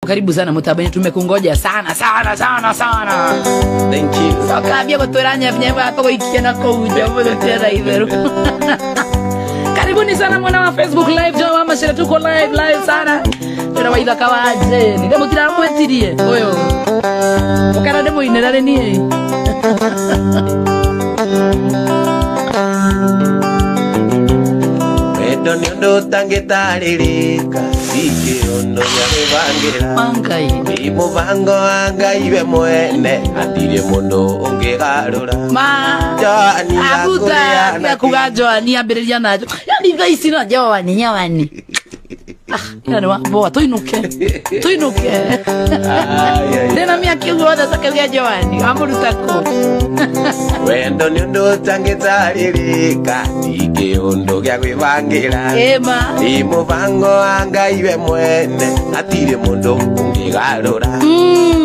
Karibu sana mutabani, tumekungoja sana sana sana sana. Thank you. Sokambia gutwira nyebnyebe atuguikia na kuu nja mututira itheru. Karibuni sana mwana wa Facebook Live, jo mama shira tuko live live sana. Tuna waitha kawaje, ni ndemutira mwetirie uyu. Ukara ndimuinira ri nie. Wendo ni undu utangitarĩrĩka, ti kĩũndũ gĩa gwĩbangĩra. Mangai. Ni mũbango wa Ngai we mwene, hatirĩ mũndũ ũngĩgarũra. Ma. Joani Abuta akũrĩa na ya kuga Joani ambĩrĩria na yani thaa ici no Joani Joani. Ah, yani wa boa tuinuke. Tuinuke. Ndĩna mĩaka guothe takauga Joani amũruta kũ. Wendo nĩ ũndũ ũtangĩtarĩrĩka, ti kĩũndũ gĩa gwĩbangĩra. Ema. Ni mũbango wa Ngai we mwene, hatirĩ mũndũ ũngĩgarũra.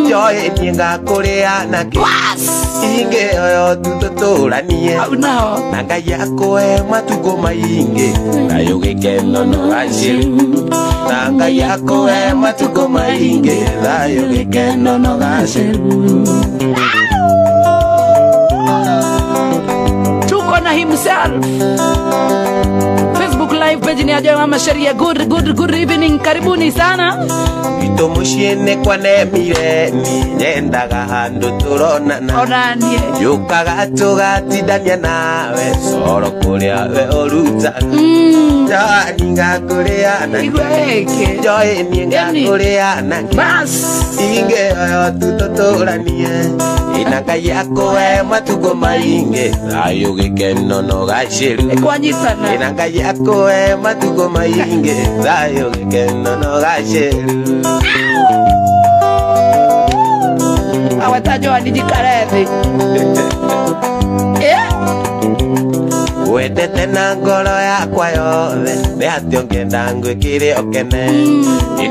Joy niĩ ngakũrĩa na kĩ. Ingĩoyo tu tũtũranie. Hau naho. Na Ngai akũhe matukũ maingĩ, thayũ gĩkeno no gacĩru. Na Ngai akũhe matukũ maingĩ, thayũ gĩkeno no gacĩru. Tuko na himself. Facebook Live page ni Ajoy Mama Sheria. Good good good evening. Karibuni sana. Gwitũ mũciĩ nĩ kwanemire, niĩ nyendaga handũ tũronana. Onanie. Yũkaga tũgatindania nawe, coro kũrĩa we ũrutaga. Joani ngakũrĩa na Igua gĩkĩ. Joy niĩ ngakũrĩa na kĩ. Bas. Ingĩoyo tu tũtũranie, ĩna Ngai akũhe matukũ maingĩ, thayũ gĩkeno no gacĩru. Ĩkwanyitana. Ĩna Ngai akũhe matukũ maingĩ, thayũ gĩkeno no gacĩru. Aweta Joani njikare thĩ. Eh? Wendete na ngoro yakwa yothe, nĩ atĩ ũngĩenda ngwĩkĩre ũkene.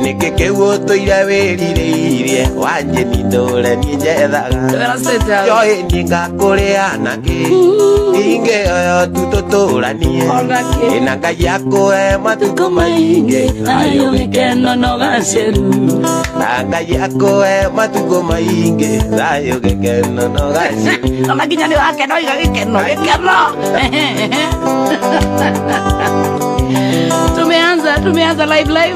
Nĩkĩ kĩu ũtũire wĩrirĩirie, wanjĩni ndũre niĩ njethaga. Ndwĩra state house. Joy niĩ ngakũrĩa na kĩ, ingĩoyo tu tũtũranie. Ona kĩ. Ĩna Ngai akũhe matukũ maingĩ, Thayũ gĩkeno no gacĩru. Na Ngai akũhe matukũ maingĩ, thayũ gĩkeno no gacĩru. Ona nginya nĩ wakena oiga gĩkeno gĩkeno. Tumeanza live live.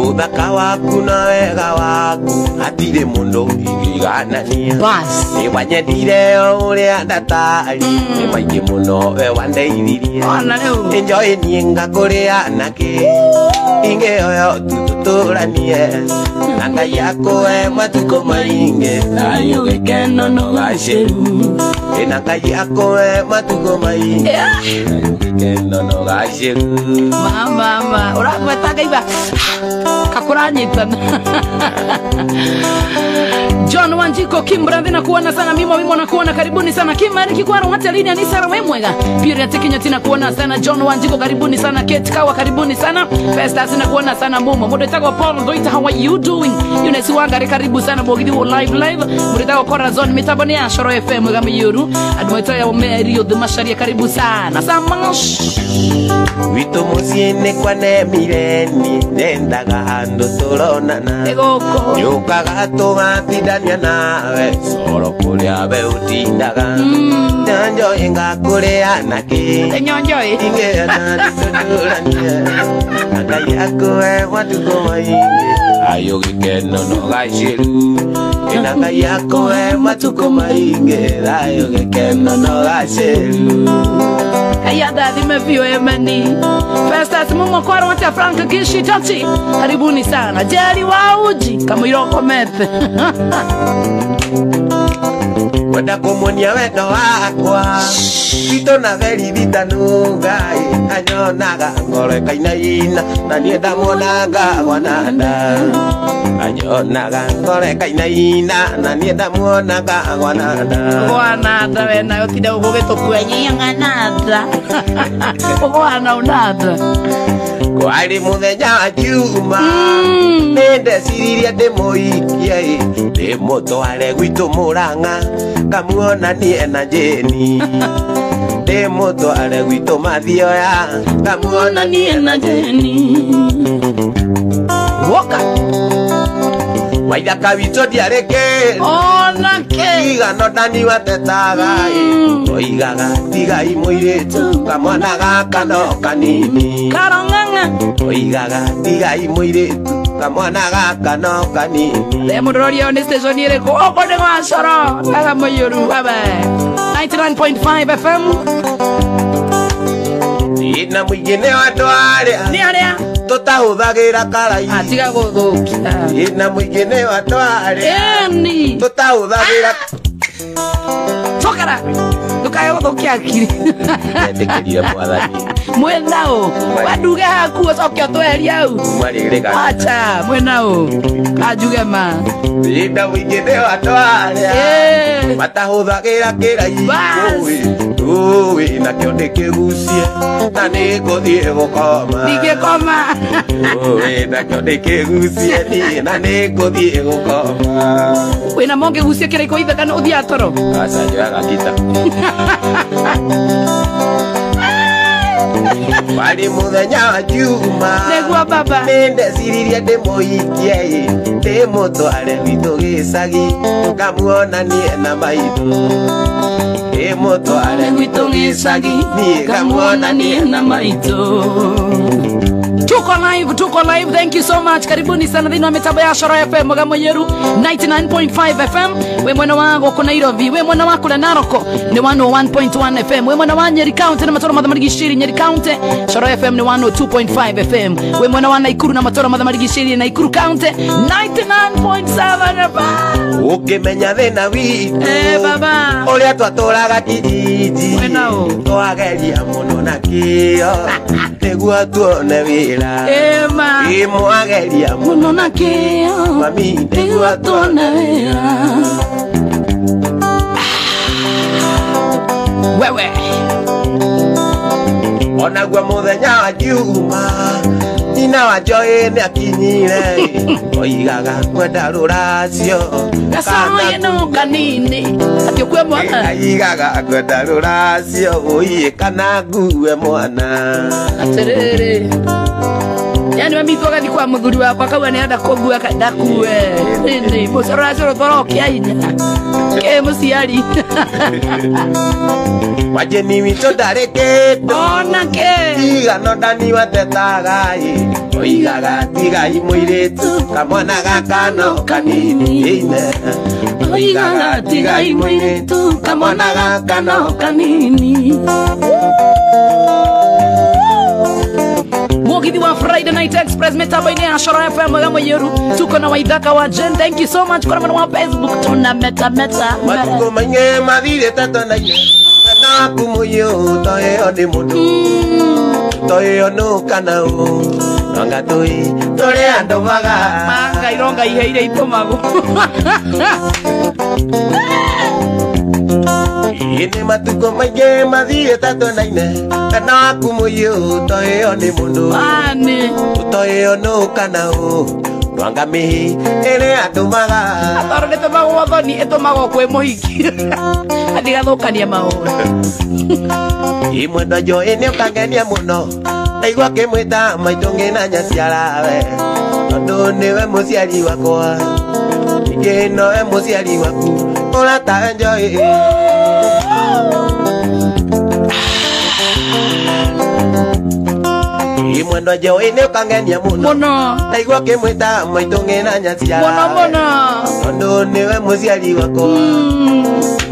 Ũthaka waku na wega waku, hatirĩ mũndũ ingĩiganania. Bas. Nĩ wanyendire o ũrĩa ndatarĩ, nĩ maingĩ mũno we wandeithirie. Ona rĩu. Enjoy niĩ ngakũrĩa na kĩ, ingĩoyo tu tũtũranie. Na Ngai akũhe matukũ maingĩ, thayũ gĩkeno no gacĩru. Ĩna Ngai akũhe matukũ maingĩ, thayũ gĩkeno no gacĩru. Mama mama, ũragweta ngaiba kakuranyitana. John Wanjiko Kim brother na kuona sana mimo mimo na kuona karibuni sana Kim Mariki kwa hata lini anisa we mwega Pia Tikinyo tina kuona sana John Wanjiko karibuni sana Kate Kawa karibuni sana Festus na kuona sana Momo Mudetagwa Paul Doita, how are you doing? Eunice Wangari karibu sana Mogidi live live Mudetagwa Corazon mitambo ni Ashoro FM gamiyuru Admoita ya Mary Odhumasharia karibu sana Samash Gwitũ mũciĩ nĩ kwanemire, niĩ nyendaga handũ tũronana. Ĩgũkũ. Yũkaga tũgatindania nawe, coro kũrĩa we ũtindaga. Nyanjoĩ ngakũrĩa na kĩ, Nyonjoĩ. ingĩenda tũtũranie. Na Ngai akũhe matukũ maingĩ, thayũ gĩkeno no gacĩru. Ĩna Ngai akũhe matukũ maingĩ, thayũ gĩkeno no gacĩru. Kaya ndathime biũ emeni. Festus Mumo kwaro wate Frank Kishi Tachi. Karibuni sana. Jerry wa uji kamũira ũkomete. Wenda kũmuonia wendo wakwa, witũ na beri vitanuga, anyonaga ngoro ĩkainaina, na niĩ ndamuonaga gwananda. Anyonaga ngoro ĩkainaina, na niĩ ndamuonaga gwananda. Gwananda we nayo tinda ũgũgĩtũkua nyananda. Ũgwana ũnanda. Kwarĩ mũthenya wa Juma, nĩ ndeciririe ndĩmũikie, ndĩmũtware gwitũ Mũrang'a, ngamuonanie na Jeni. Ndĩmũtware gwitũ Mathioya, ngamuonanie na Jeni. Woka. Waithaka witũ ndiarĩ kĩndũ onake igano ndani watetaga oigaga tigai mũirĩtu kamwana gaka no kanini karong'ang'a oigaga tigai mũirĩtu kamwana gaka no kanini le mũndũ nĩ station ĩrĩkũ ũkũ nĩ gwa Coro aga mũiyũru abe 99.5 FM na mũingĩ nĩ andũ arĩa nĩ arĩa tũtahũthagĩra karai atiga gũthũkia na mũingĩ nĩ andũ arĩa ĩni tũtahũthagĩra cokera ndũkae gũthũkia akiri ndĩkĩrire mwathani mwĩnaũ wanduge haku ũcoke ũtweherie hau marĩrĩga acha mwĩnaũ kanjuge ma na mũingĩ nĩ andũ arĩa matahũthagĩra kĩrai ũĩ nakĩo ndĩkĩgucie na nĩngũthiĩ gũkoma ndingĩkoma ũĩ nakĩo ndĩkĩgucie niĩ na nĩngũthiĩ gũkoma wĩna mongĩgucia kĩraiko ithe kana ũthiaga toro aca njoyaga ngita warĩ mũthenya wa Juma nĩguo baba nĩndeciririe ndĩmũhikie ndĩmũtware gwitũ gĩcagi ngamuonanie na maitũ ndĩmũtware gwitũ gĩcagi niĩ ngamuonanie na maitũ. Tuko live, thank you so much. Karibuni sana thĩinĩ wa mĩtambo ya Coro FM Mũyeru 99.5 FM. We mwena wa gũkũ Nairobi, we mwena wa kũrĩa Narok nĩ 101.1 FM. We mwena wa Nyeri County na matũra mothe marigicĩirie Nyeri County, Coro FM nĩ 102.5 FM. We mwena wa Naikuru na matũra mothe marigicĩirie Naikuru County 99.7 FM. Ũkĩmenya thĩna witũ baba ũrĩa twatũraga kijiji twageria mũno na kĩo nĩguo tuone wĩra imwageria mũno na kĩo mami nĩguo tuone wĩra. Wewe onaguo mũthenya wa Juma nyina wa Joy nĩ akinyire oigaga kwenda rũracio gacoĩ no kanini atĩ ũkue mwana aigaga kwenda rũracio ũiĩ kana ngue mwana atĩrĩrĩ yani mami agathi kwa mũthuri wakwa akauga nĩarenda kũngua ndakue nini mũcoro rũtwara hinya kĩ mũciari wajeni witũ ndarĩ kĩndũ onake igano ndani watetaga oigaga tigai mũirĩtu kamwana gaka no kanini oigaga tigai mũirĩtu kamwana gaka no kanini. Mugithi wa Friday Night Express mitambo-inĩ ya Coro FM Mũyeru tuko na Waithaka wa Jen, thank you so much. Kwa mwena wa Facebook tuna meta meta matukũ maingĩ mathirĩte twenaine naku mũiyũ to ĩyo nĩ mũndũ to ĩyo nũ kana ũ nonga tũĩ tũrĩ andũ maga manga ironga iheire itũmagwo Ĩnĩ matukũ maingĩ mathirĩte twenaine naku mũiyũ to ĩyo nĩ mũndũ to ĩyo nũ kana ũ twanga mĩhĩ ĩrĩ andũ maga tondũ nĩtũmagwo thoni ĩtũmagwo kwĩ mũhiki atigathũkania maũndũ Imwendwa Joy nĩ ũkangenia mũno ndaigua ngĩmwĩta maitũ ngĩna nyaciarawe tondũ nĩwe mũciari wakwa ningĩ nowe mũciari waku ũratawe Joy. Imwendwa Joy nĩ ũkangenia mũno ndaigua ngĩmwĩta maitũ ngĩna nyaciarawe mũno tondũ nĩwe mũciari wakwa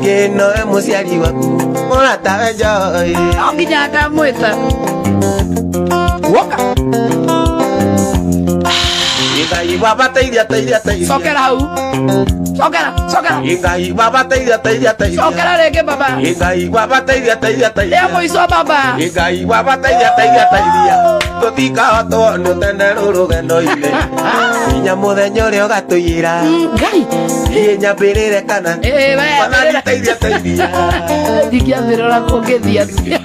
ningĩ nowe mũciari waku ũratawe Joy no nginya ngamwĩta woka Ngai baba teithia teithia teithia cokera hau cokera cokera Ngai baba teithia teithia teithia cokera rĩngĩ baba Ngai baba teithia teithia teithia rĩa mũico baba Ngai baba teithia teithia teithia tũtikahotwo nĩ ũtene rũrũgendo-inĩ nginya mũthenya ũrĩa ũgatũiyĩra Ngai niĩ nyambĩrĩre kana Mwathani teithia teithia ndingĩambĩrĩra kũngĩthiĩ atĩa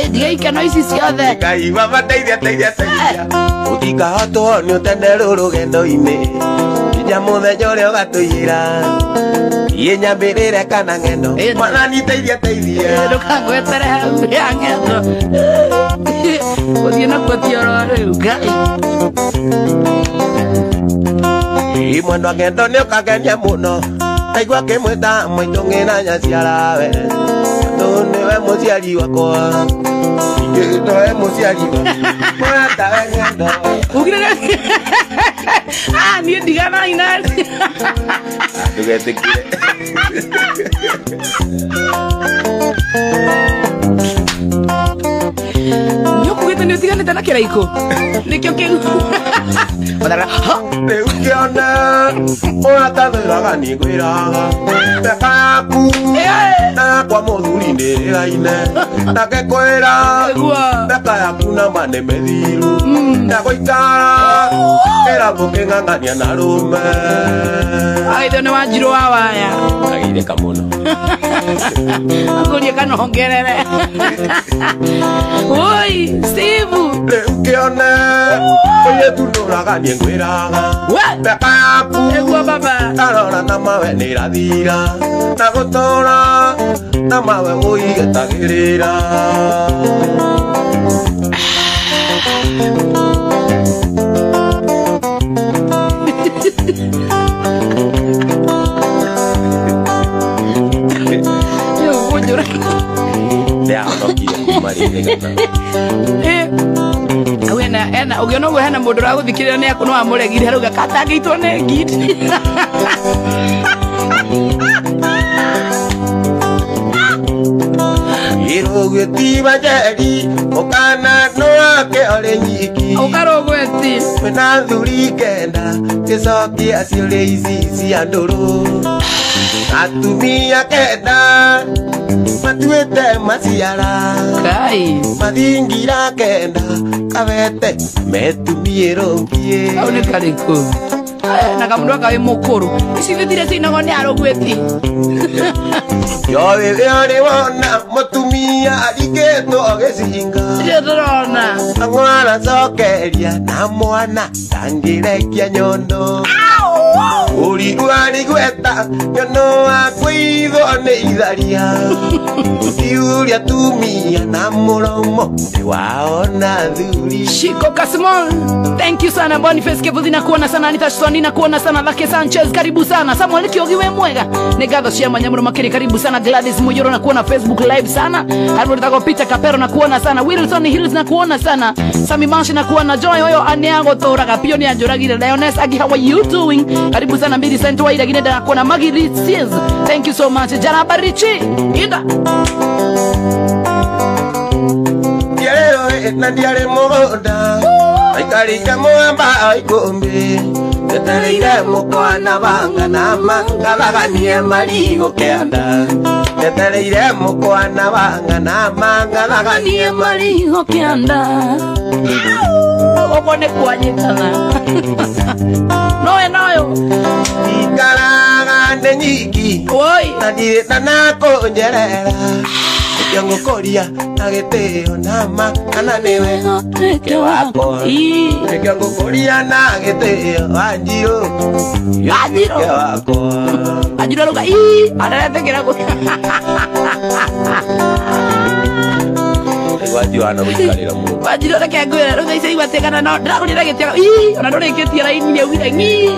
ndiga ikeno ici ciothe Ngai baba teithia teithia teithia tũtikahotwo nĩ ũtene rũrũgendo-inĩ nginya mũthenya ũrĩa ũgatũiyĩra niĩ nyambĩrĩre kana ng'endo Mwathani teithia teithia ndũkangwetere hau ya ng'endo gũthiĩ nakuo ti oro rĩu Ngai. Imwendwa ng'endo nĩ ũkangenia mũno Aigua kĩmwĩta maitũ ng'ĩna nyaciarawe Tondũ nĩwe mũciari wakwa Nĩwe mũciari wakwa Mũratawe ng'endo Ugire niĩ ndiganai na Ndũgetĩkĩre Nĩũkugĩte nĩ ũtiganĩte na kĩraikũ nĩkĩo kĩu Rĩu kĩone ũratathĩraga niĩ ngwĩraga Mĩaka yaku na yakwa mũthuri nĩrĩgaine Nake kwĩra mĩaka yaku nama nĩ mĩthiru Ndagũikara kĩrabu kĩng'ang'ania na rũme Aitho nĩ Wanjirũ wa waya Agĩire kamuno Akũrie kana ongerere Oi Steve Rĩu kĩone mũirĩtu nũraga niĩ ngwĩraga Mĩaka yaku Ĩguo baba Ndarora na mawe nĩrathira Na gũtũra na mawe ũigetagĩrĩra Ndĩahonokire kuma rĩrĩ Ena ũngĩona ũguo hena mũndũ ũragũthikĩrĩria nĩ no amũregire arauga katangĩitwo nĩ ngiti Irũgwĩti Wanjeri mũkana nĩ wake ũrĩ nyiki Ũkarũgwĩti Kwĩna thuri kenda gĩcokia ciũrĩ ici cia ndũrũ Atumia kenda matuĩte maciara Kai Mathingira kenda kabete metumie rũngiĩ Kau nĩ karĩkũ Na kamũndũ aka wĩ mũkũrũ Ici thithire cinagwo nĩ arũgwĩti Yoĩ ũrĩ wona mũtumia arikĩtwo gĩcinga Ndirĩ ndĩrona Mwana cokeria na mwana ndangĩrekia nyondo Ũrigua rigweta nyono wakwĩithwo nĩ itharia Ũkiuria atumia na mũromo nĩ waona thuri Shiko Kasimon thank you sana Boniface Kevuthi na kuona sana Anita Soni na kuona sana Lake Sanchez karibu sana Samuel Kiogi we mwega nĩ ngatho cia mwanya mũno makĩria karibu sana Gladys Muyoro na kuona Facebook live sana Harmony Tago Peter Kapero na kuona sana Wilson Hills na kuona sana Sami Mashi na kuona Joy oyo aneagũtũraga pio nĩ anjũragire Lioness Agi how are you doing karibu sana Mbili Cent Waira Ginenda na kuona Maggie Sears thank you so much Jarabarichi inda Ndiarĩ na ndiarĩ mũgũnda Aikarĩte mũgamba ikũmbĩ Ndetereire mũkwana wanga na mangathaganie marigũ kĩanda Ndetereire mũkwana wanga na mangathaganie marigũ kĩanda Ũguo nĩ kwanyitana Noe noyo Ikaraga nĩ nyiki Oi na ndirĩ na nakũnjerera Nĩkĩo ngũkũria na gĩtĩo nama kana nĩwe Ũtuĩke wakwa Nĩkĩo ngũkũria na gĩtĩo Wanjirũ Wanjirũ Ũtuĩke wakwa Wanjirũ arauga ii araretĩkĩra Wanjirũ hana gũikarĩra mũno Wanjirũ reke ngwĩre rĩu thaa ici aigua atĩ kana no ndĩragũrĩra gĩtĩo ii ona ndũrĩkĩtie raini nĩaugire ng'ii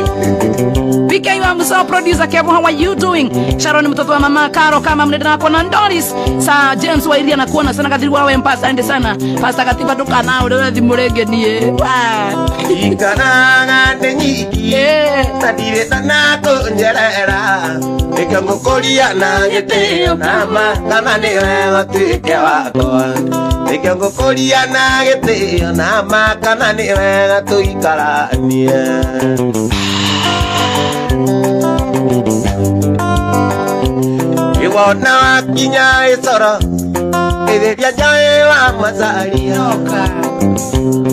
PK wa Musa producer Kevo how are you doing Sharon mtoto wa mama Karo kama mnenda na kuona Doris Sa James wa Iria na kuona sana kathiri wa Wempa asante sana Pastor Katiba ndukana ũrĩa thimũ rĩngĩ niĩ Ikaraga nĩ nyiki na ndirĩ na nakũnjerera Nĩkĩo ngũkũria na gĩtĩo nama kana nĩwe ũtuĩke wakwa Nĩkĩo ngũkũria na gĩtĩo nama kana nĩwe tũikaranie Iwona wakinya icoro ĩthĩria njaĩ wa macaria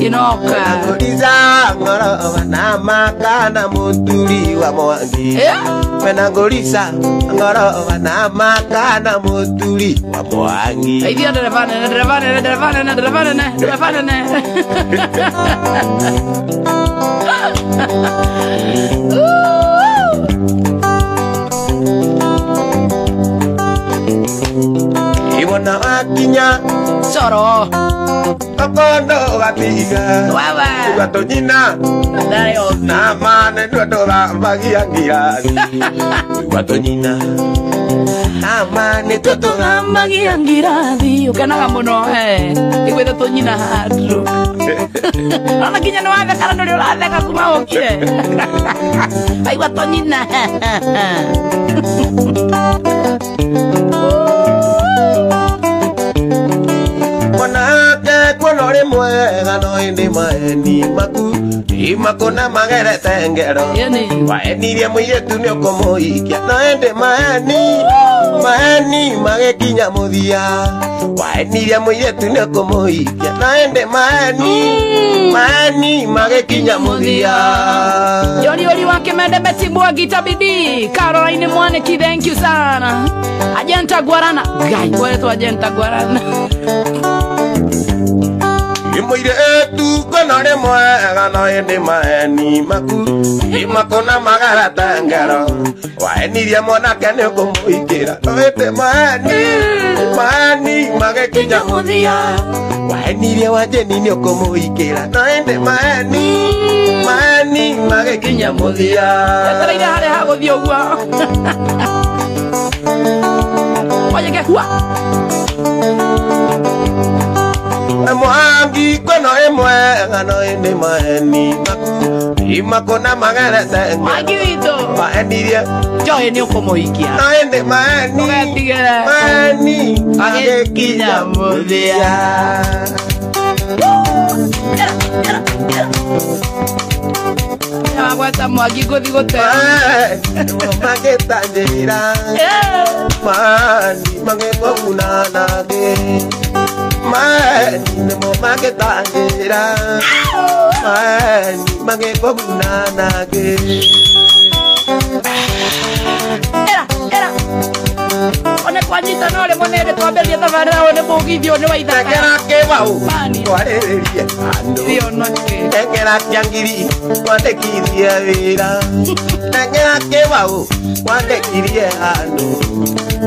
Inoka Ngũrica ngorova na makana mũturi wa Mwangi Mena ngũrica ngorova na makana mũturi wa Mwangi Ithia ndereba nene ndereba nene ndereba nene ndereba nene ndereba nene Iwona wakinya Coro Okondo gatiga Wawa Ugatonyina Ndare Na mane Nĩ tũthambagia ngirathi. Igua tũnyina. Ama nĩ tũthambagia ngirathi. Ũkenaga mũno igwĩte tũnyina handũ. Ona nginya nĩ watheka na ndũrĩ ũratheka kuma ũkire. Aigua tũnyina. Mwanake kuona ũrĩ mwega no ĩndĩ maeni maku imakuna magerete ngero. Waenirie mũirĩtu nĩ ũkũmũhikia no ĩndĩ maeni maeni magĩkinya mũthia. Waenirie mũirĩtu nĩ ũkũmũhikia no ĩndĩ maeni maeni magĩkinya mũthia. Yori yori wake mende Betty Mwangi Tabidi Caroline Mwaniki, thank you sana. Agenta Guarana Gai wetu Agenta Guarana. Mũirĩtu kuona ũrĩ mwega no ĩndĩ maeni maku imakuna magerete ngero. Waenirie mwanake nĩ ũkũmũhikĩra no ĩndĩ maeni maeni magĩkinya mũthia. Waenirie Wanjeni nĩ ũkũmũhikĩra no ĩndĩ maeni maeni magĩkinya mũthia. Etereire harĩa hagũthiĩ ũguo. Wajeke hua. Mwangi kuona ũrĩ mwega no ĩndĩ maeni maku imakuna magerete ngero. Mwangi witũ. Waenirie Joy nĩ ũkũmũhikia no ĩndĩ maeni ũgetigĩra maeni magĩkinya mũthia. Wagweta Mwangi ngũthi gũte. Magĩtanjĩra maeni magĩkũguna nangĩ. Maeni nĩmo magĩtanjĩra maeni magĩkũguna nangĩ. Era era one kwanyita no rĩmwe nĩ hĩndĩ twambĩrĩria tabarĩra ũyũ nĩ mũgithi ũyũ nĩ wa ithaka. Nengera kĩbaũ twarĩrĩrie andũ. Nengera kĩa ngiri twandĩkithie wĩra. Nengera kĩbaũ twandĩkithie andũ.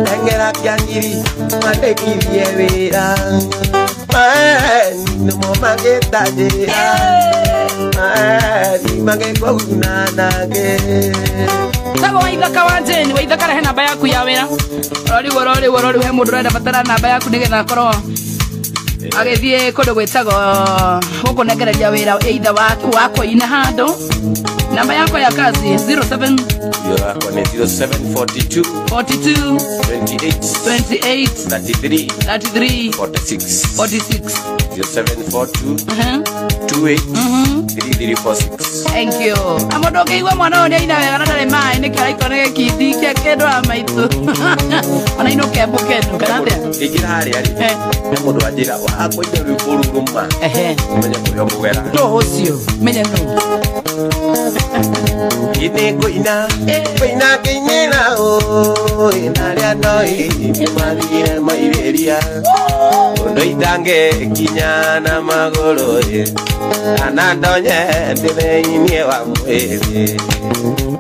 Nengera kĩa ngiri twandĩkithie wĩra. Maeni nĩmo magĩtanjĩra maeni magĩkũguna nangĩ. Tago waithaka wa Jane, waithaka rehe namba yaku ya wĩra. Roriu roriu roriu he mũndũ ũrenda batara namba yaku nĩgetha akorwo agĩthiĩ kũndũ gwĩtagwo gũkũnengereria wĩra either wa kũina handũ. Namba yako ya kazi 07 yakwa nĩ 0742 42 28 28 33 33 46 46 0742 28 3346. Thank you. Amundu ũngĩigua mwana ũyũ nĩaina wega na ndarĩ maĩ nĩkĩo araitwo nĩ gĩkindi kĩa kĩndũ wa maitũ. Ona inũke mbũkenu kana atĩa? Ingĩra harĩa rĩ, he mũndũ wanjĩra wakũina rwĩmbo rũrũma. Ũmenye kũrĩa ũkũgera. Nũ ũcio? Menye nũ. Ĩnĩ ngũina ngũina ngĩinĩra ũĩ na arĩa ndoĩ nĩmathire mairĩria. Ũndũ itangĩkinya na magũrũ ĩ kana ndonye ndĩ thĩinĩ wa mwĩrĩ.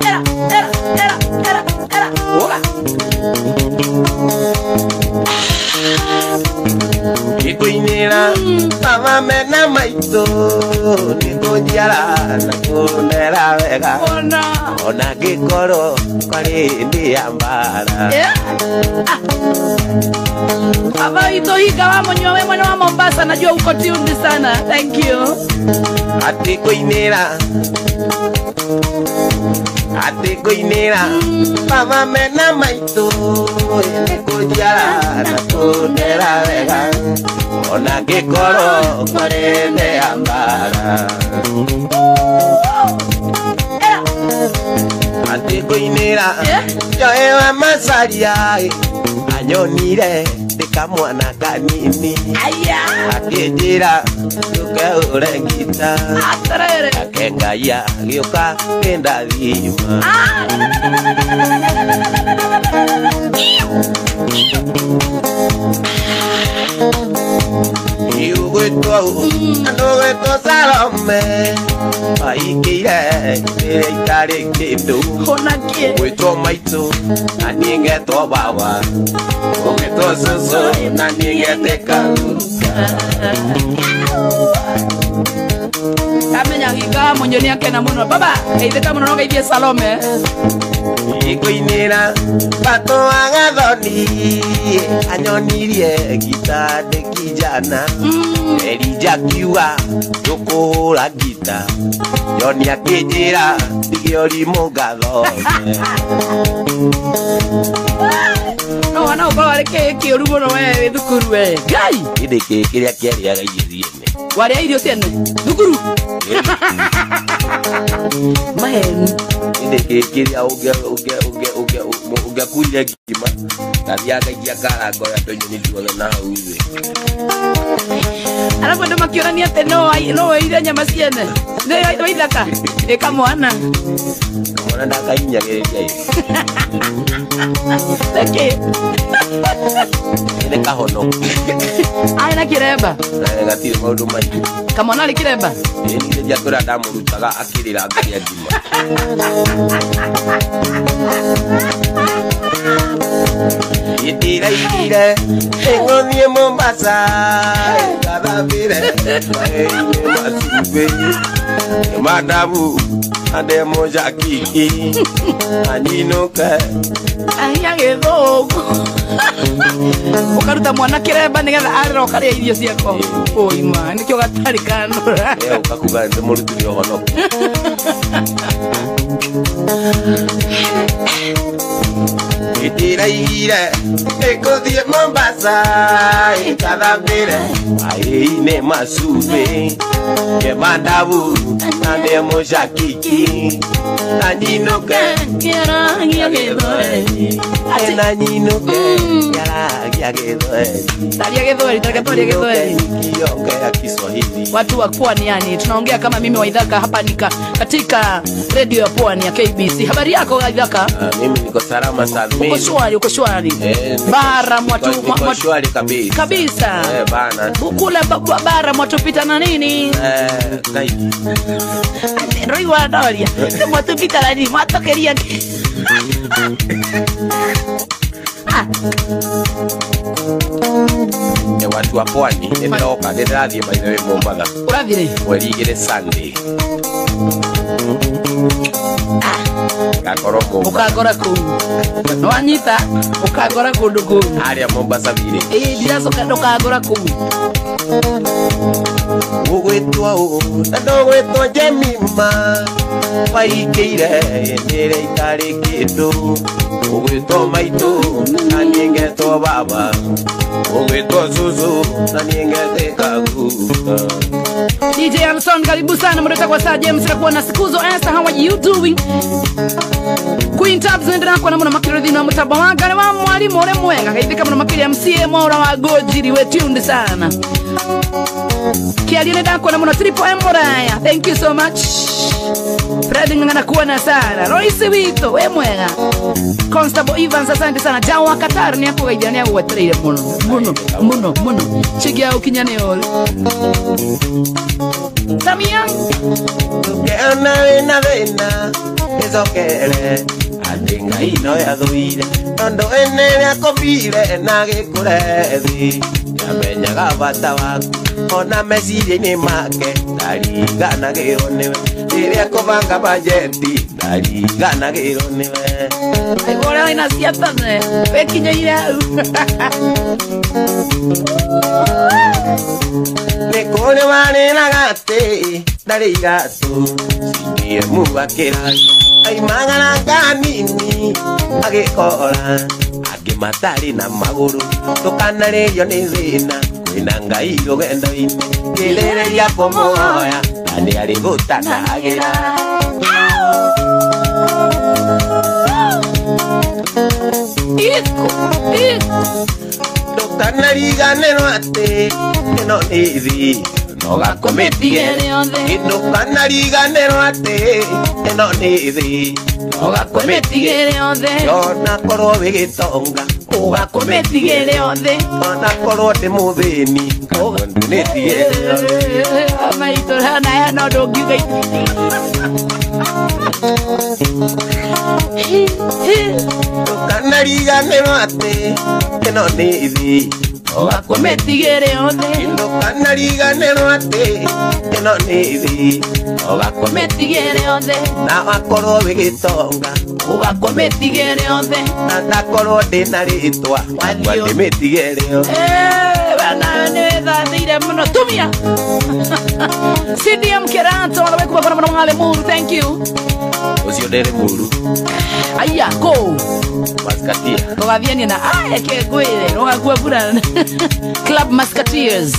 Era era era era era Ũga. Ngũinĩra mama mena maitũ nĩkũnjiara na kũndera wega. Ona ngĩkorwo kwarĩ hĩndĩ ya mbara. Baba witũ hinga wa mũnyua wĩ mwena wa Mombasa, najua uko tuned sana. Thank you. Atĩ ngũinĩra atĩ ngũinĩra mama mena maitũ nĩkũnjiara na kũndera wega. Ona ngĩkorwo kwarĩ hĩndĩ ya mbara. Atĩ ngũinĩra Joy wa Macharia anyonire ndĩ kamwana kanini. Akĩnjĩra ndũkehũre ngita. Nake Ngai agĩũka kĩndathima. Igwĩtwo andũ gwĩtwo Salome maikĩire rĩrĩa itarĩ kĩndũ. Ũgwĩtwo maitũ na niĩ ngetwo baba. Ũgwĩtwo cũcũ na niĩ ngetĩka guka. Nyahika Munyoni akena muno. Baba, geithĩka mũno no geithie Salome. Ikuinĩra Pato wa Gathoni anyonirie ngita ndĩ kijana. Elija akiuga ndũkũhũra ngita, Joni akĩnjĩra ndige ũrimũ ngathome. No wana ũkorwo arĩ kĩĩ kĩũru mũno we wĩ thukuru we. Ngai! Ĩndĩ kĩĩ kĩrĩa kĩarĩaga irio ciene? Warĩa irio ciene? Thukuru? Maheni. Ĩndĩ kĩĩ kĩrĩa ũngĩakuire ngima ndathiaga ngaikia karango ya tũnyoni tuothe na hau thĩ. Arabu andũ makĩũrania atĩ no woire nyama ciene. Nĩ waithaka? Ĩ kamwana. Kamwana ndakahinyagĩrĩria ĩ. Nĩkĩ? Nĩ kahonoku. Arĩ na kĩremba? Gatirĩ maũndũ maingĩ. Kamwana arĩ kĩremba? Ĩ niĩ ndiakwĩra ndamũrutaga akĩrĩra ngarĩa ngima. Ndĩraiguire ĩngũthiĩ Mombasa ngathambĩre maĩ-inĩ ma cumbĩ madabu ande mojakiki anyinũke ahia gĩthũngũ. Ũkaruta mwana kĩremba nĩgetha arĩra ũkarĩa irio ciakwa. Oi ma, nĩkĩo gatarĩ kanũra. Ũkakuga ndĩmũrutire ũhonoku. Ndĩraiguire ĩngũthiĩ Mombasa ngathambĩre maĩ-inĩ ma cumbĩ mandabu ande mojakiki anyinũke kĩaragia gĩthweri. Nanyinũke kĩaragia gĩthweri. Taria gĩthweri, taria twarie gĩthweri. Nikiongea Kiswahili. Watu wa pwani yani, tunaongea kama mimi Waithaka hapa nika katika radio ya pwani ya KBC. Habari yako Waithaka? Mimi niko salama salmini. Uko shwari, uko shwari. Bara mwatu niko shwari kabisa. Kabisa. Bana. Kula bara mwatupita na nini? Nike. Roiwa doria. Mwatupita na nini? Mwatokeria. Watu wa pwani nĩndĩroka nĩndĩrathiĩ by the way Mombatha. Ũrathiĩ rĩ? Mweri 2 Sunday. Ngakorwo Mombasa. Ũkangora kũu. Nĩwanyita? Ũkangora kũndũ kũu. Harĩa Mombasa village. Ĩĩ ndiracoka ndũkangora kũu. Ũgwĩtwo ũũ na ndũgwĩtwo Jemima waikĩire nĩrĩa itarĩ kĩndũ. Ũgwĩtwo maitũ na niĩ ngetwo baba. Ũgwĩtwo cucu na niĩ ngetĩka guka. DJ Alson, karibu sana mreta kwa saa James na kuwa na Sikuzo Esther, how are you doing? Queen Tabs nenda kwa namna makiri thina mutamba wa ngare wa mwalimu ure mwega geithika muno makiri MCA mora wa Gojiri we tuned sana. Kiarie nenda kwa namna Triple M Moraya. Thank you so much. Fred ngana kuona sana. Royce Wito we mwega. Constable Evans asante sana. Jawa Qatar ni hapo geithia ni agwetereire muno muno muno muno. Chigia ukinyane all. Samia Ngeona wĩna thĩna ĩcokere atĩ Ngai no yathũire tondũ ĩnĩ rĩakũbire na gĩkũre thĩ ndamenyaga bata waku ona meciria-inĩ make ndariganagĩrwo nĩwe rĩrĩa kũbanga bajeti ndariganagĩrwo nĩwe. Aigua ũrĩa wĩna ciatane wĩkinyĩire hau. Nĩ kũrĩ warĩraga atĩ ndarĩ iratũ CDM akĩra aimagara kanini agĩkora angĩ matarĩ na magũrũ ndũkanarĩrio nĩ thĩna kwĩna Ngai rũgendo-inĩ kĩrĩrĩria kũmũhoya na nĩ arĩgũtanagĩra. Iko, iko. Ndũkanariganĩrwo atĩ ĩno nĩ thĩ no gakũmĩtigĩre yothe. Ndũkanariganĩrwo atĩ ĩno nĩ thĩ no gakũmĩtigĩre yothe. Ona korwo wĩ gĩtonga ũgakũmĩtigĩre yothe. Ona korwo ndĩ mũthĩni ũgakũmĩtigĩre yothe. Maitũ na no ndũngiuga Ndũkanariganĩrwo atĩ ĩno nĩ thĩ Ũgakometigĩre othe. Ndũkanariganĩrwo atĩ ĩno nĩ thĩ. Ũgakometigĩre othe. Na wakorwo wĩ gĩtonga. Ũgakometigĩre othe. Na ndakorwo ndĩna rĩtwa. Ndĩmĩtigĩre othe. Bana nĩ wĩthathĩire mũno tumia. CDM Kerato wale kuba kwa mwana muru, thank you. Ucio ndere muru. Aya ko. Maskatia. Tugathiania na aya ke ngwire rugakua bura. Club Musketeers.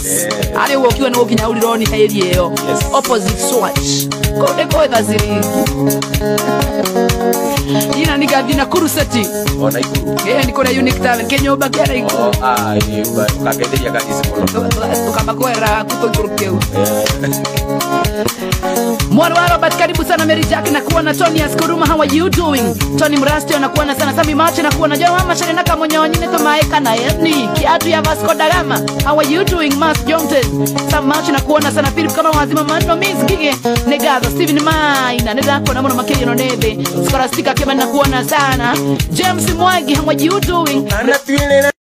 Ari ukiwa ni ukinya urironi area iyo. Opposite Swatch. Ko ndiko etha ciringi. Ina nikathi na Kuruseti. Ona Ikuru. Eh ni kũrĩa Unique Talent kĩnyũmba kĩa Ikuru. Oh ah ukagetheria kanisa mũno. Tukamba kwera kutũikũrũ kĩu. Mwana wa Robert karibu sana. Mary Jack na kuona. Tony Askuruma, how are you doing? Tony Mrastio na kuona sana. Sami Mache na kuona. Jao mama Sharena Kamonyonyi ne tumaeka na Edni Kiatu ya Vasco da Gama, how are you doing? Mas Johnson Sam Mache na kuona sana. Philip kama wazima manno Miss Gige Negaza Steven Maina nenda kuona muno makeyo no nebe Scholastica kema na kuona sana. James Mwangi, how are you doing? Anatwilira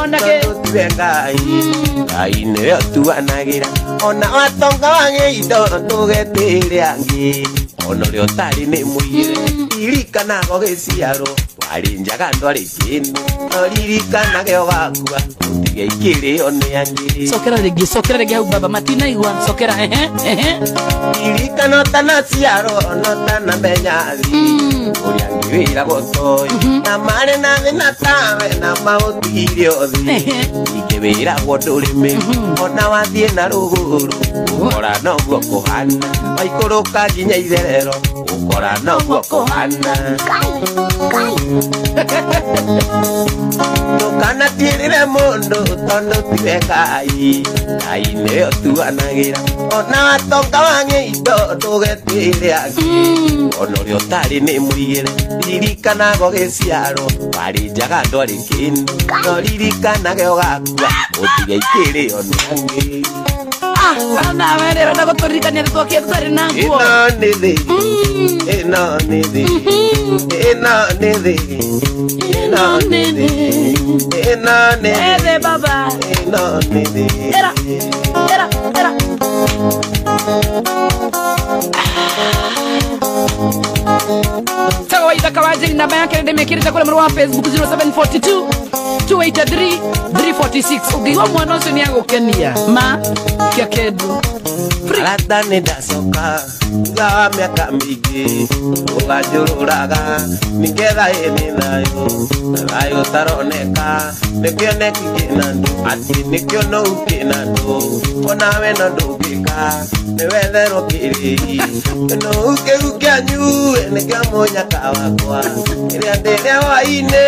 ona ke ngai ngai nĩwe ũtuanagĩra ona watonga wagĩ indo ndũgetĩre angĩ ona ũrĩa ũtarĩ nĩ mũiyĩre ririkanago gĩciarwo twarĩ njaga ndwarĩ kĩndũ no ririkanage ũgakua ũtige ikĩrĩo nĩ angĩ. Cokera rĩngĩ hau baba matinaigua. Cokera ehe ehe. Ririkana ũtanaciarwo ona ũtanamenya thĩ ũrĩa angĩ wĩragwo toĩ na marĩ na thĩna tawe na maũtigire ũthĩ ingĩ wĩragwo ndũrĩmĩ ona wathiĩ na rũgũrũ ũkora noguo kũhana waikũrũka nginya itherero ũkora noguo kũhana. Ndũkanatuĩrĩre mũndũ tondũ tiwe Ngai Ngai nĩwe ũtuanagĩra ona watonga wagĩ indo ndũgetĩre angĩ ona ũrĩa ũtarĩ nĩ mũiyĩre ririkanago gĩciarwo warĩ njaga ndwarĩ kĩndũ no ririkanage ũgakua ũtige ikĩrĩo nĩ angĩ. Ah, na wewe na gũtũririkania nĩ twakĩe tũtarĩ na nguo. Ĩno nĩ thĩ, ĩno nĩ thĩ, ĩno nĩ thĩ, ĩno nĩ thĩ, ĩno nĩ thĩ baba, ĩno nĩ thĩ. Era, era, era. Sawa ithaka wa Jane namba yake ndĩmĩkĩrĩte kũrĩa mũrũ wa Facebook 0742 283 346. Ũngĩigua mwana ũcio nĩ agũkenia ma kĩa kĩndũ. Arata nĩ ndacoka thutha wa mĩaka mĩingĩ ũganjũrũraga nĩgetha ĩnĩ thayũ na thayũ ũtaroneka nĩkĩoneki kĩna ndũ atĩ nĩkĩo nou kĩna ndũ onawe no ndũngĩka nĩwetherwo kĩrĩi nou kĩu kĩanyu nĩkĩo mũnyaka wakwa ĩrĩa ndĩrĩa hwaĩ-inĩ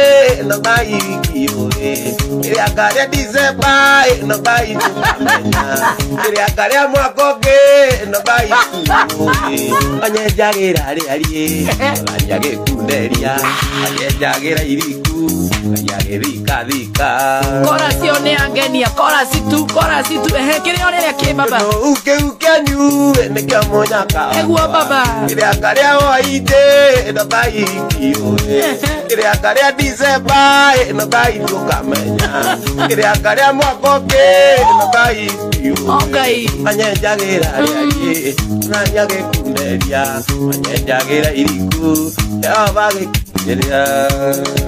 no Ngai wiki ũĩ ĩrĩa ngarĩa Dicemba no Ngai tũkamenya ĩrĩa ngarĩa mwaka ũngĩ no Ngai ũĩ anyenjagĩra rĩariĩ anyagĩkunderia anyenjagĩra iriku anyagĩthikathika. Korasi ĩyo nĩ yangenia. Korasi tu ehe kĩrĩa ũrĩrĩa kĩ baba nou kĩu kĩanyu nĩkĩo mũnyaka Eguo baba ĩrĩa ngarĩa hwaĩ-inĩ no Ngai wiki ũĩ ĩrĩa ngarĩa Dicemba no Ngai tũkamenya ĩrĩa ngarĩa mwaka ũngĩ no Ngai ũĩ anyenjagĩra rĩariĩ nanyagĩkunderia anyenjagĩra iriku Jehova agĩkunderia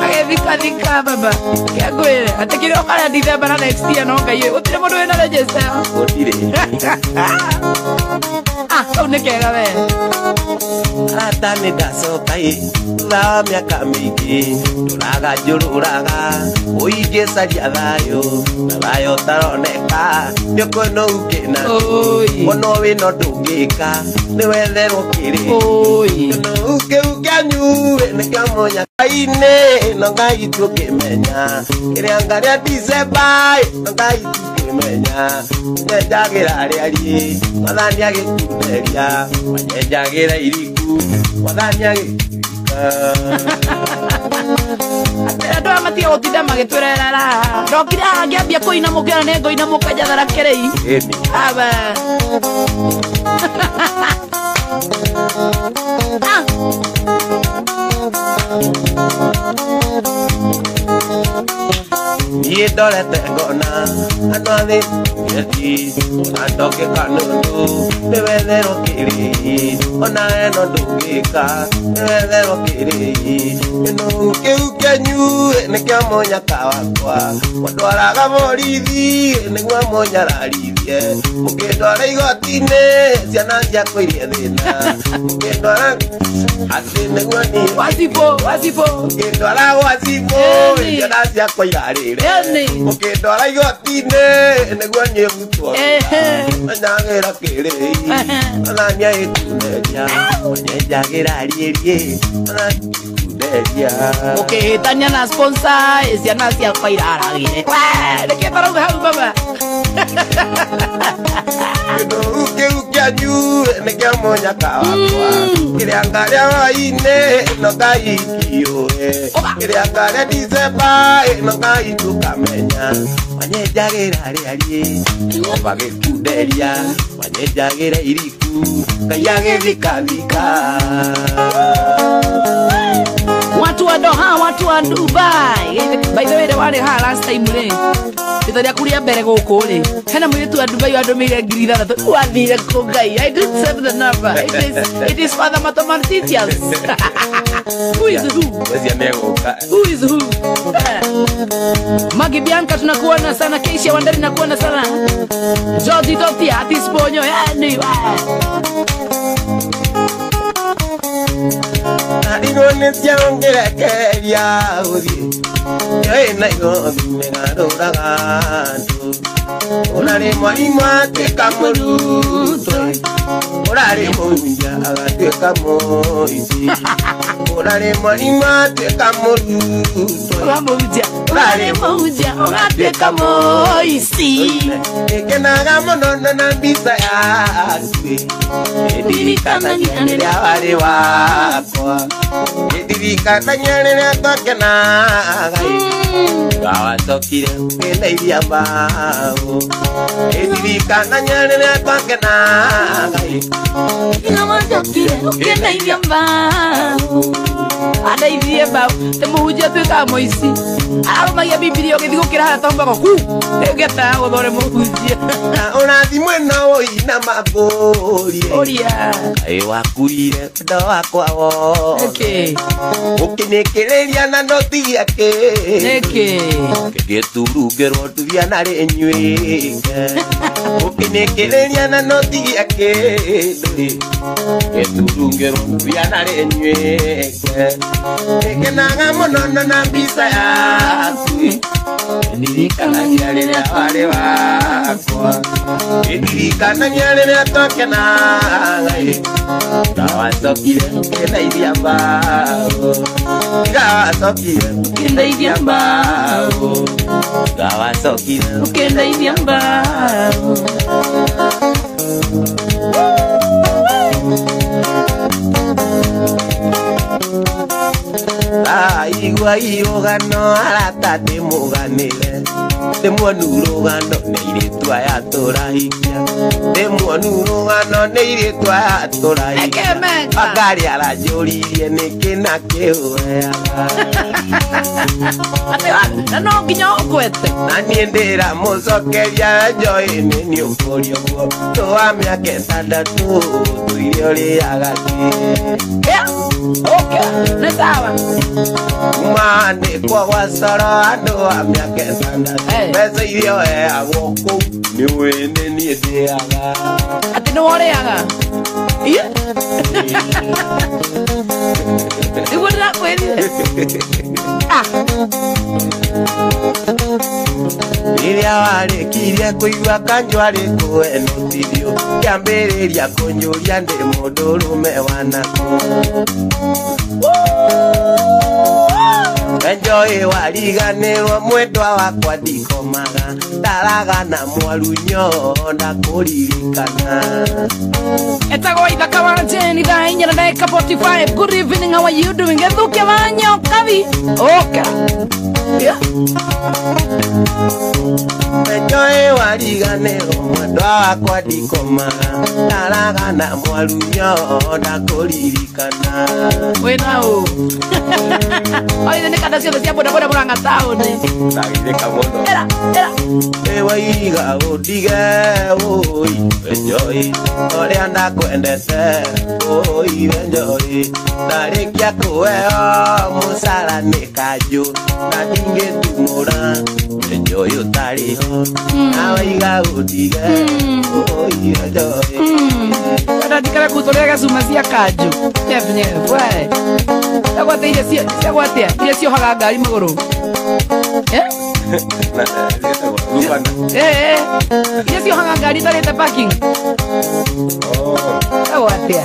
agĩthikathika baba kĩangwĩre atĩ kĩrĩa ũkarĩa Dicemba na next year no Ngai ũĩ gũtirĩ mũndũ wĩna register gũtirĩ. Ah, kau nĩ kega we. Arata nĩ ndacoka ĩ thutha wa mĩaka mĩingĩ ndũraga njũrũraga ũingĩcaria thayũ na thayũ ũtaroneka nĩũkuona ũkĩna ona wĩna ndũngĩka nĩwetherwo kĩrĩ nou kĩu kĩanyu nĩkĩo mũnyaka-inĩ no Ngai tũkĩmenya kĩrĩa ngarĩa Dicemba no Ngai tũkĩmenya nyenjagĩra rĩariĩ mwathani agĩkunderia manyenjagĩra iriku mwathani agĩkunderia. Andũ aya matige gũtinda magĩtwĩrera raha ndokire haha ngĩambia kũinamũkĩra nĩ ngũinamũka njathara kĩrĩi aba. Ah. Niĩ Niĩ ndorete ngona andũ a thĩ gĩthi ona ndongĩka nũndũ nĩwetherwo kĩrĩi ona we no ndũngĩka nĩwetherwo kĩrĩi kĩnũhũ kĩu kĩanyu nĩkĩo mũnyaka wakwa mũndwaraga borithi nĩguo mũnyararithie mũkĩndwara igoti-inĩ ciana ciakwa irie thĩna mũkĩndwara atĩ nĩguo niĩ Wasipo, wasipo. mũkĩndwara gwacibũ ciana ciakwa irarĩre mũkĩndwara igoti-inĩ nĩguo niĩ butwo manyagĩra kĩrĩi onania ĩkunderia manyenjagĩra riĩriĩ ona ĩkunderia Ũkĩhĩtania na sponsor ciana ciakwa iraragire. We, nĩkĩ tarauga hau baba? Kĩndũ kĩu kĩanyu nĩkĩo mũnyaka wakwa kĩrĩa ngarĩa hwaĩ-inĩ no Ngai kĩũĩ kĩrĩa ngarĩa Dicemba no Ngai tũkamenya manyenjagĩra rĩariĩ Jehova gĩkunderia manyenjagĩra iriku Ngai agĩthikathika. Watu wa Doha, watu wa Dubai. By the way, the one ha last time rĩ rita rĩaku rĩa mbere gũkũ rĩ hena mũirĩtu wa Dubai wandũmĩire 6,000 wathire kũ Ngai. I didn't save the number. It is Father Mathematicians. Who is who? Ngwĩciria nĩegũka. Who is who? Magi Bianca tunakuona sana, Keisha Wanderi nakuona sana. George Totia, Atisponyo, yani we. Ndarigwo nĩ ciangĩrekereria gũthiĩ nĩoĩ Nairobi nĩgarũraga andũ ũrarĩ mwarimũ atuĩka mũrutwo ũrarĩ mũhunjia agatuĩka mũici ũrarĩ mwarimũ atuĩka mũrutwo Ũramũhunjia, ũrarĩ mũhunjia, ũgatuĩka mũici. Nĩngenaga mũno na mbica yaku nĩndirikanagia rĩrĩa warĩ wakwa nĩndirikanagia rĩrĩa twakenaga ngawacokire ũkĩndeithia mbaũ nĩndirikanagia rĩrĩa twakenaga Ngawacokire ũkĩndeithia mbaũ. Andeithie mbaũ. Te mũhunjia atuĩkaga mũici. Ararũmagia Bibilia ũgĩthiĩ gũkĩra harĩa tombago ku. Rĩu ngĩetaga gũthore mũhunjia. Na ũrathimwe no ũina mabũrie Ũria. Kaĩ wakuire wendo wakwa wothe Nĩkĩ? ũkĩnĩkĩrĩria na ndũtigia kĩndũ Nĩkĩ? Gĩturungĩrwo ndubia na rĩnyuĩke ũkĩnĩkĩrĩria na ndũtigia kĩndũ gĩturungĩrwo ndubia na rĩnyuĩke nĩngenaga mũno na mbica yaku ndirikanagia rĩrĩa warĩ wakwa ndirikanagia rĩrĩa twakenaga ngawacokire ũkĩndeithia mbaũ ngawacokire ũkĩndeithia mbaũ ngawacokire Ũkĩndeithia mbaũ. Aigua irũgano arata ndĩmũganĩre ndĩmuonu rũgano nĩ airĩtu aya tũrahikia ndĩmuonu rũgano nĩ airĩtu aya tũrahikia Nĩkĩ meka? Wangarĩ aranjũririe nĩkĩ na kĩũheaga. Atĩ na no nginya ũngwete. Na niĩ ndĩramũcokeria njoĩ nĩ niĩ ũkũria ũguo tũwa mĩaka 6 tũire ũrĩaga kĩ. Yeah. Okay. Nĩ sawa. Kuma andĩkwo gwa coro andũ a mĩaka 6 mbeca iria ũheagwo kũu nĩũĩ nĩ niĩ ndĩaga. Atĩ nĩ worĩaga. Iye. Nĩguo ndĩrakwĩrire. Ah. Rĩrĩa warĩkirie kũigua kanjũ arĩ kũhe notithio kĩambĩrĩria kũnjũria ndĩ mũndũrũme wanakũ Enjoy wariganĩrwo mwendwa wakwa ndikomaga ndaraga na mwarunyo ndakũririkana. Etagwo Ithaka wa Jane thaa 4:45. Good evening, how are you doing? Gethukia wa nyokabi. Okay. Yeah. Enjoy wariganĩrwo mwendwa wakwa ndikoma ndaraga na mwarunyo ndakũririkana wĩna ũ oithe nĩ kanda ciothe cia bodaboda Murang'a taũni ndagithĩka mũno era era waiga ũndige ũi enjoy ũrĩa ndakwendete ũi enjoy ndarĩkia kũheo mũcara nĩ kanjũ na ndingĩtumũra enjoy ũtarĩ ho na waiga ũndige ũi enjoy kana ndikara kũtũrĩa gacuma cia kanjũ nyebnyeb we ciagwate iria ciagwatia iria ciohaga ngari magũrũ eh eh iria ciohaga ngari itarĩte parking ciagwatia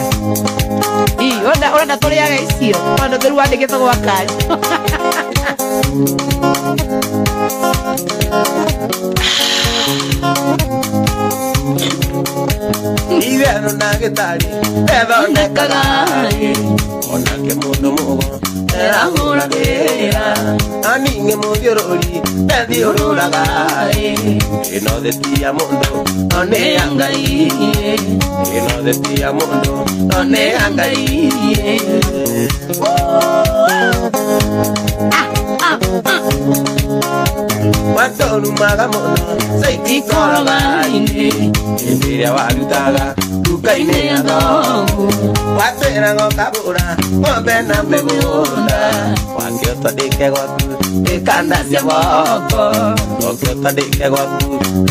ii ũrenda tũrĩage icio ũrenda tũrĩu wandĩkĩtwo gwa kanjũ Itherũ na gĩtarĩ ethondekaga onake mũndũ mũgo erahũragĩra na ningĩ mũthiũrũri ethiũrũraga ĩno thĩ ti ya mũndũ no nĩ ya Ngai ĩno thĩ ti ya mũndũ no nĩ ya Ngai watũrumaga mũno caitikoroga-inĩ hĩndĩ ĩrĩa warutaga nduka-inĩ ya thoguo watwĩraga ũkagũra ng'ombe na mĩgũnda wakĩotandĩke gwaku ĩkanda cia moko ũkĩotandĩke gwaku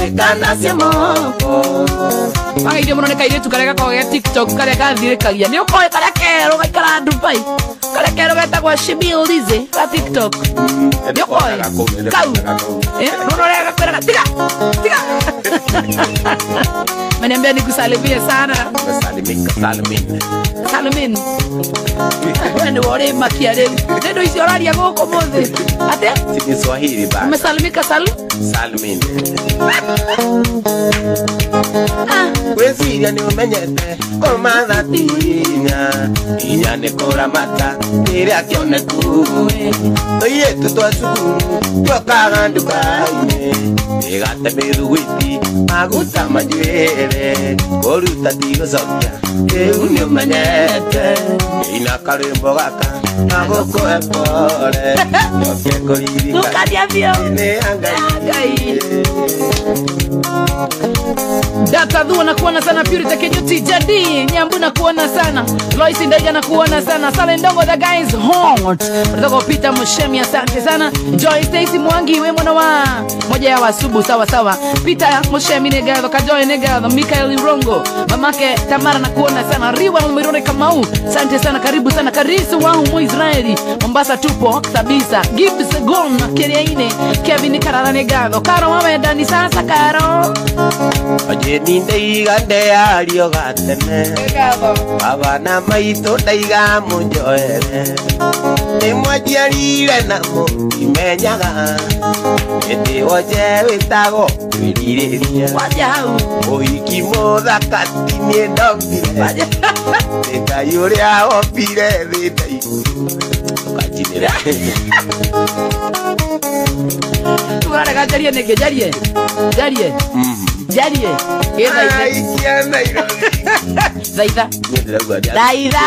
ĩkanda cia moko Wageithio mũno nĩ kairĩtu karĩa gakoragwo ge TikTok karĩa gathirĩkagia nĩ ũkoĩ karĩa kerũ gaikaraga Dubai karĩa kerũ getagwo Shibil Lizzy ga TikTok nĩ ũkoĩ kau nũna ũrĩa gakwĩraga tiga tiga Ameniambia nikusalimie sana. Salimika salimini. Salimini. Wewe nĩ ũrĩ makia rĩu. Nĩ icio ũraria gũkũ mũthĩ. Atĩa? Si Kiswahili bana. Umesalimika salimini. Gwĩciria nĩ ũmenyete kũmatha ti hinya hinya nĩ kũramata kĩrĩa kĩoneku tũirĩtu twa cukuru tuokaga nduka-inĩ mĩgate mĩthugwiti maguta manjuĩrĩ kũruta ti gũcokia rĩu nĩ ũmenyete ina karwĩmbo gaka na gũkũhe pole njoke kũririkana nĩ ya Ngai. Data Dhua na kuona sana, Purity Kenyuti, Jadi Nyambu na kuona sana, Lois Ndaiga na kuona sana, Sale Ndongo the guys hot. Kutoka Peter Mushemi asante sana, Joy Stacy Mwangi we mwana wa moja ya wasubu sawa sawa. Peter Mushemi negatho, Kajoy negatho, Michael Irongo, mamake Tamara na kuona sana, Riwa Mirone Kamau, asante sana, karibu sana, Karisu wangu Muisraeli, Mombasa tupo kabisa. Gibbs Gon Keriaine, Kevin Karara negatho, Karo wawe ndani sasa Karo. Ajeni ndaiga ndeario gatene baba na maitũ ndaiga mũnjoere nĩ mwanjiarire na mũtimenyaga ĩndĩ wonje wĩtagwo kwĩrirĩria ũhiki mũthaka ti niĩ ndombire nĩ Ngai ũrĩa wombire thĩ na igũrũ ũkanjinĩra Tũrarega njarie nĩkĩ njarie njarie njarie aikia Nairobi thaitha thaitha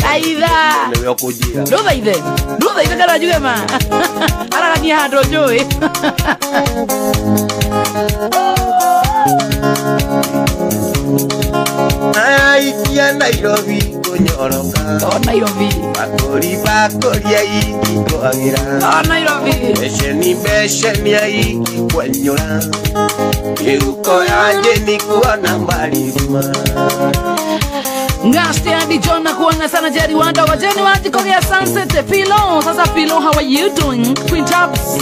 thaitha nĩwe ũkũnjĩra ndũthaithe ndũthaithe kana njuge ma aragania handũ njũĩ aikia Nairobi kũnyoroka o Nairobi bakũri bakũri aingĩ kwagĩra o Nairobi beceni beceni aingĩ kwenyũra mĩhuko yanje nĩ kuona marima Ngaste Andy John na kuona sana Jerry Wanda wa Jenny wa Jikogea Sunset Philo. Sasa Philo, how are you doing? Queen Tops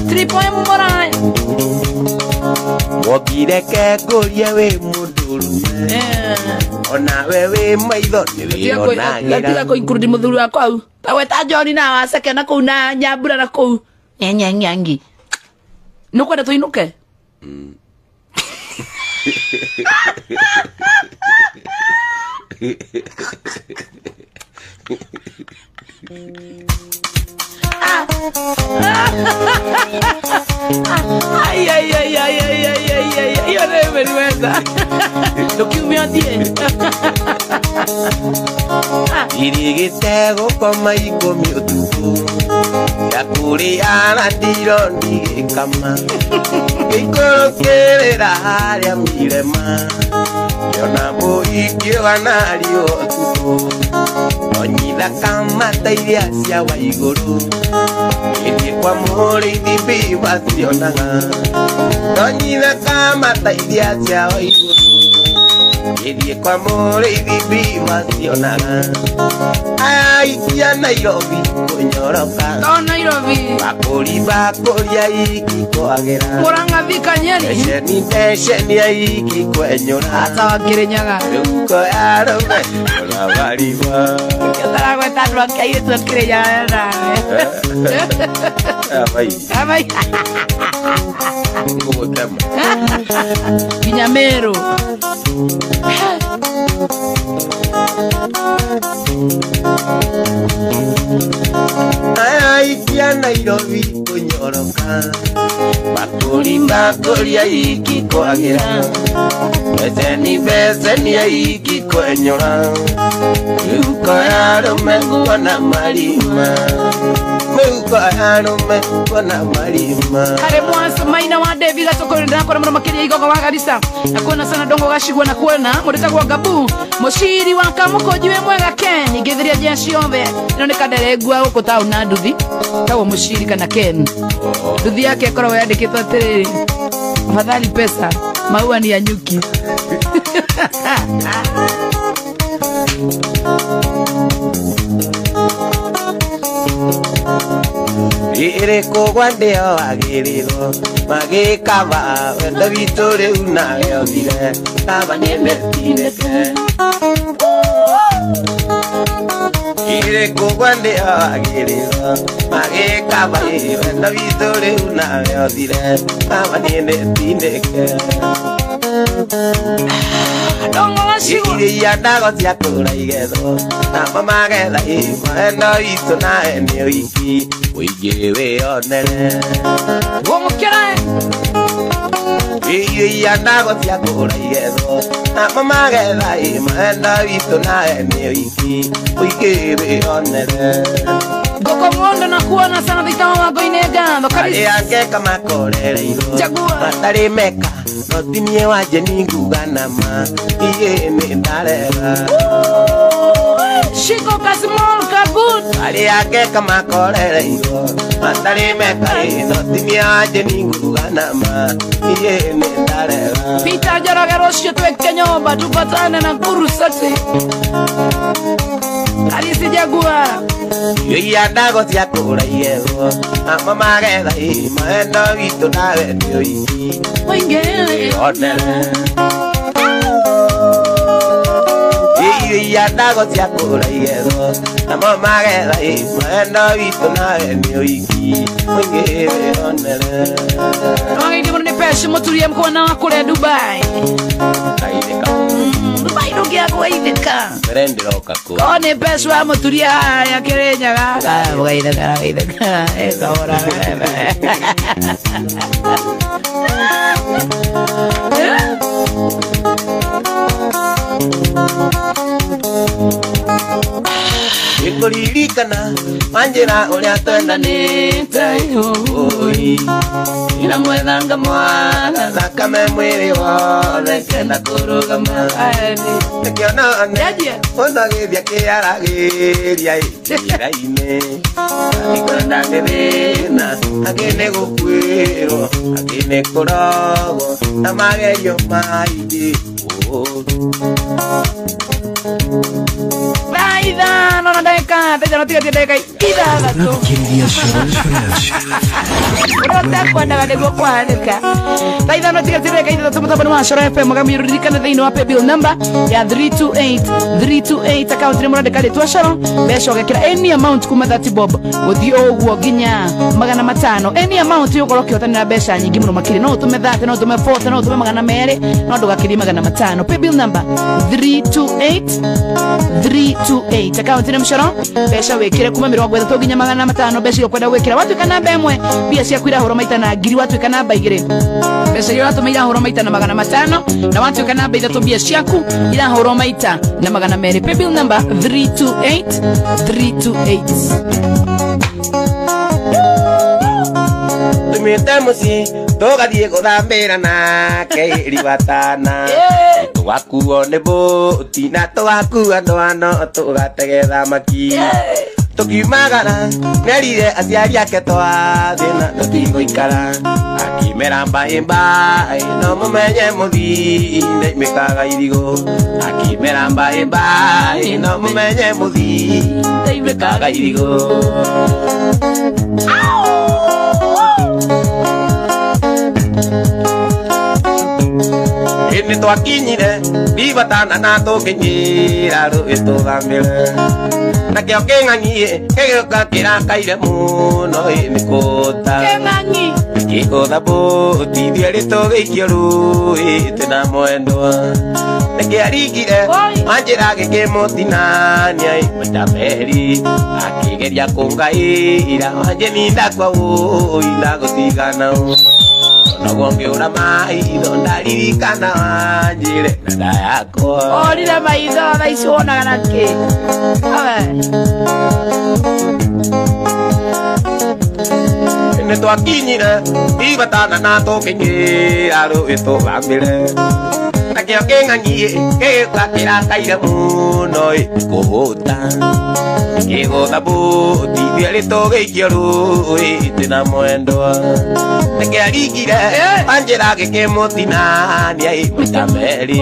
3 Morai Wokireke ngũrie wĩ mũndũrũme onawe wĩ maitho nĩ wĩyonagĩra tiga kũ include mũthuri wakwa hau ta gweta John na Waseke na kũu na Nyambura na kũu nyanyanyangi nĩ ũkwenda tũinũke Ai ai ai ai ai ai ai ai. Hiyo ndio imeniweza. Ndukiumia thiĩ. Irigite gũkoma ikũmi ũtukũ Yakũrĩa na ndiro ndigĩkama Ngĩikũrũkĩrĩra harĩa mirema Ngĩona mũhiki wa nario ũtukũ Nonyitha kamata iria cia wa igũrũ Ngĩthiĩ kwa mũrĩithi mbiwa cionaga Nonyitha kamata iria cia wa igũrũ Ngĩthiĩ kwa mũrĩithi mbiwa cionaga Aikia Nairobi kũnyoroka To Nairobi. Bakũri bakũri aiki kwagĩra Murang'a Thika Nyeri. Ndeceni ndeceni aiki kwenyũra Hata wa Kirinyaga. Mĩhuko ya arũme ona marima Ũtaragweta andũ ake airĩtu a Kirinyaga nawe. Abai Abai. ngũgũtema Nginya Meru. Aikia Nairobi kũnyoroka Bakũri bakũri aiki kwagĩra Mbeceni mbeceni aiki kwenyũra Mĩhuko ya arũme nguona marima Mĩhuko ya arũme nguona marima Kare mwanzo maina wa David gatokore ndakora muno makiria igogo wa Garissa na kuona sana dongo gacigwa na kuona muritagwo Gabu muciri wa kamukoji we mwega Ken ngithiria jeshi othe ino ni kanderegua guku tauni na nduthi tagwo muciri kana Ken nduthi yake ĩkoragwo yandĩkĩtwo atĩrĩrĩ afadhali pesa maua ni ya nyuki. Ĩrĩ kũgwa ndĩo wagĩrĩrwo magĩkaba wendo witũ rĩu nawe ũthire kaba nĩndĩtinĩke Ĩrĩ kũgwa ndĩo wagĩrĩrwo magĩkaba wendo witũ rĩu nawe ũthire kaba nĩndĩtinĩke Dongo gacigwa Iria ndago cia kũra igethwo namo magetha wendo witũ nawe nĩ ũiki ũingĩ wĩonere gũmũkĩra Iria ndago cia kũra igethwo namo magetha wendo witũ nawe nĩ ũiki ũingĩ wĩonere Goko ng'ondo na kuona sana thita wa goine ngatho kabisa Arĩa ngeka makorereirwo Jagua. matarĩ meka no ti niĩ wanje ni nguga nama iĩ nĩ ndarega Shiko Kasimol Kabut Arĩa ngeka makorereirwo matarĩ meka no ti niĩ wanje ni nguga nama iĩ nĩ ndarega Peter Njoroge rũciũ tweke nyũmba tupatane na Nakuru City Alisi Jaguar Iria ndago cia kũra igethwo namo magetha wendo witũ nawe nĩ ũiki Ũingĩ wĩonere Iria ndago cia kũra igethwo namo magetha wendo witũ nawe nĩ ũiki ũingĩ wĩonere Wagĩrĩire mũno nĩ Pesh Mũturia mkona wa kũrĩa Dubai. Kaithĩka Dubai ndũngĩaga mbere ndĩroka kũ Ko nĩ Pesh wa Mũturia harĩa Kĩrĩnyaga Mũgaithĩka gaithĩka ĩkahora. Nĩkũririkana wanjĩra ũrĩa twendanĩte oi Ndĩramwethanga mwana thakame mwĩrĩ wothe kenda kũrũgama Nĩkĩona Nĩanjie? ũndagĩthia kĩaragĩria njĩra-inĩ Angĩkwenda nĩ thĩna angĩ nĩ gũkuĩrwo angĩ nĩ kũrogwo na magerio maingĩ Thaa ithano na ndagĩka thejano tigatie ndagĩka ithathatũ ũrĩa ũtekwendaga nĩguo kũhanĩka thaa ithano tigatie ndagĩka ithathatũ mũtambo-inĩ wa Coro FM mũgamĩrũririkane thĩinĩ wa paybill number ya 328 328 account nĩ mũrandĩka rĩtwa Coro mbeca ũgekĩra any amount kuma 30 bob gũthiĩ ũguo nginya 500 any amount ũgũkorwo ũkĩhotanĩra mbeca nyingĩ mũno makĩria no ũtũme 30 no ũtũme 40 no ũtũme 200 no ndũgakĩrie 500 paybill number 328 328 account nĩ Mcoro Mbeca wikire kuma 30 nginya 500 mbeca iria ũkwenda gwikira. Watuika namba 1 mbia ciaku irahũrwo maita na 1000, watuika namba 2 mbeca iria ũratũma irahũrwo maita na 500, na watuika namba 3 mbia ciaku irahũrwo maita na 200. Paybill number 328328. Tumite muci tugathie guthambira nake iribatana tugakuo ni buti na tugakua ndwano tugatege thamaki tukiumagara nerire aciari ake twathina tutigũikara akimera mbaĩ mbaĩ no mũmenye mũthii ndaimĩkaga irigũ akimera mbaĩ mbaĩ no mũmenye mũthii ndaimĩkaga irigũ. Nĩ twakinyire ndibatana na tũkĩnyĩra rũĩ tũthambĩre nakĩo kĩng'ang'i gĩgĩũka kĩrakaire mũno ĩ nĩ kũta kĩgũtha mbũti ithuerĩ tũgĩikio rũĩ twĩna mwendwa nĩkĩaringire wanjĩra gĩkĩmũtinania ĩ maita merĩ akĩgeria kũngaĩra wanjĩninda kwa ũi ndagũtigana noguo ngĩũra maitho ndaririkana wanjĩre na nda yakwa orire maitho thaa ici wonaga na kĩ. Nĩ twakinyire ibatana na tũkĩnyĩra rũĩ tũthambĩre nakĩo kĩng'ang'i gĩgĩũka kĩrakaire mũno ĩ kũhũta kĩgũtha mbũti ithuerĩ tũgĩikio rũĩ twĩna mwendwa nĩkĩaringire wanjĩra gĩkĩmũtinania ĩ maita merĩ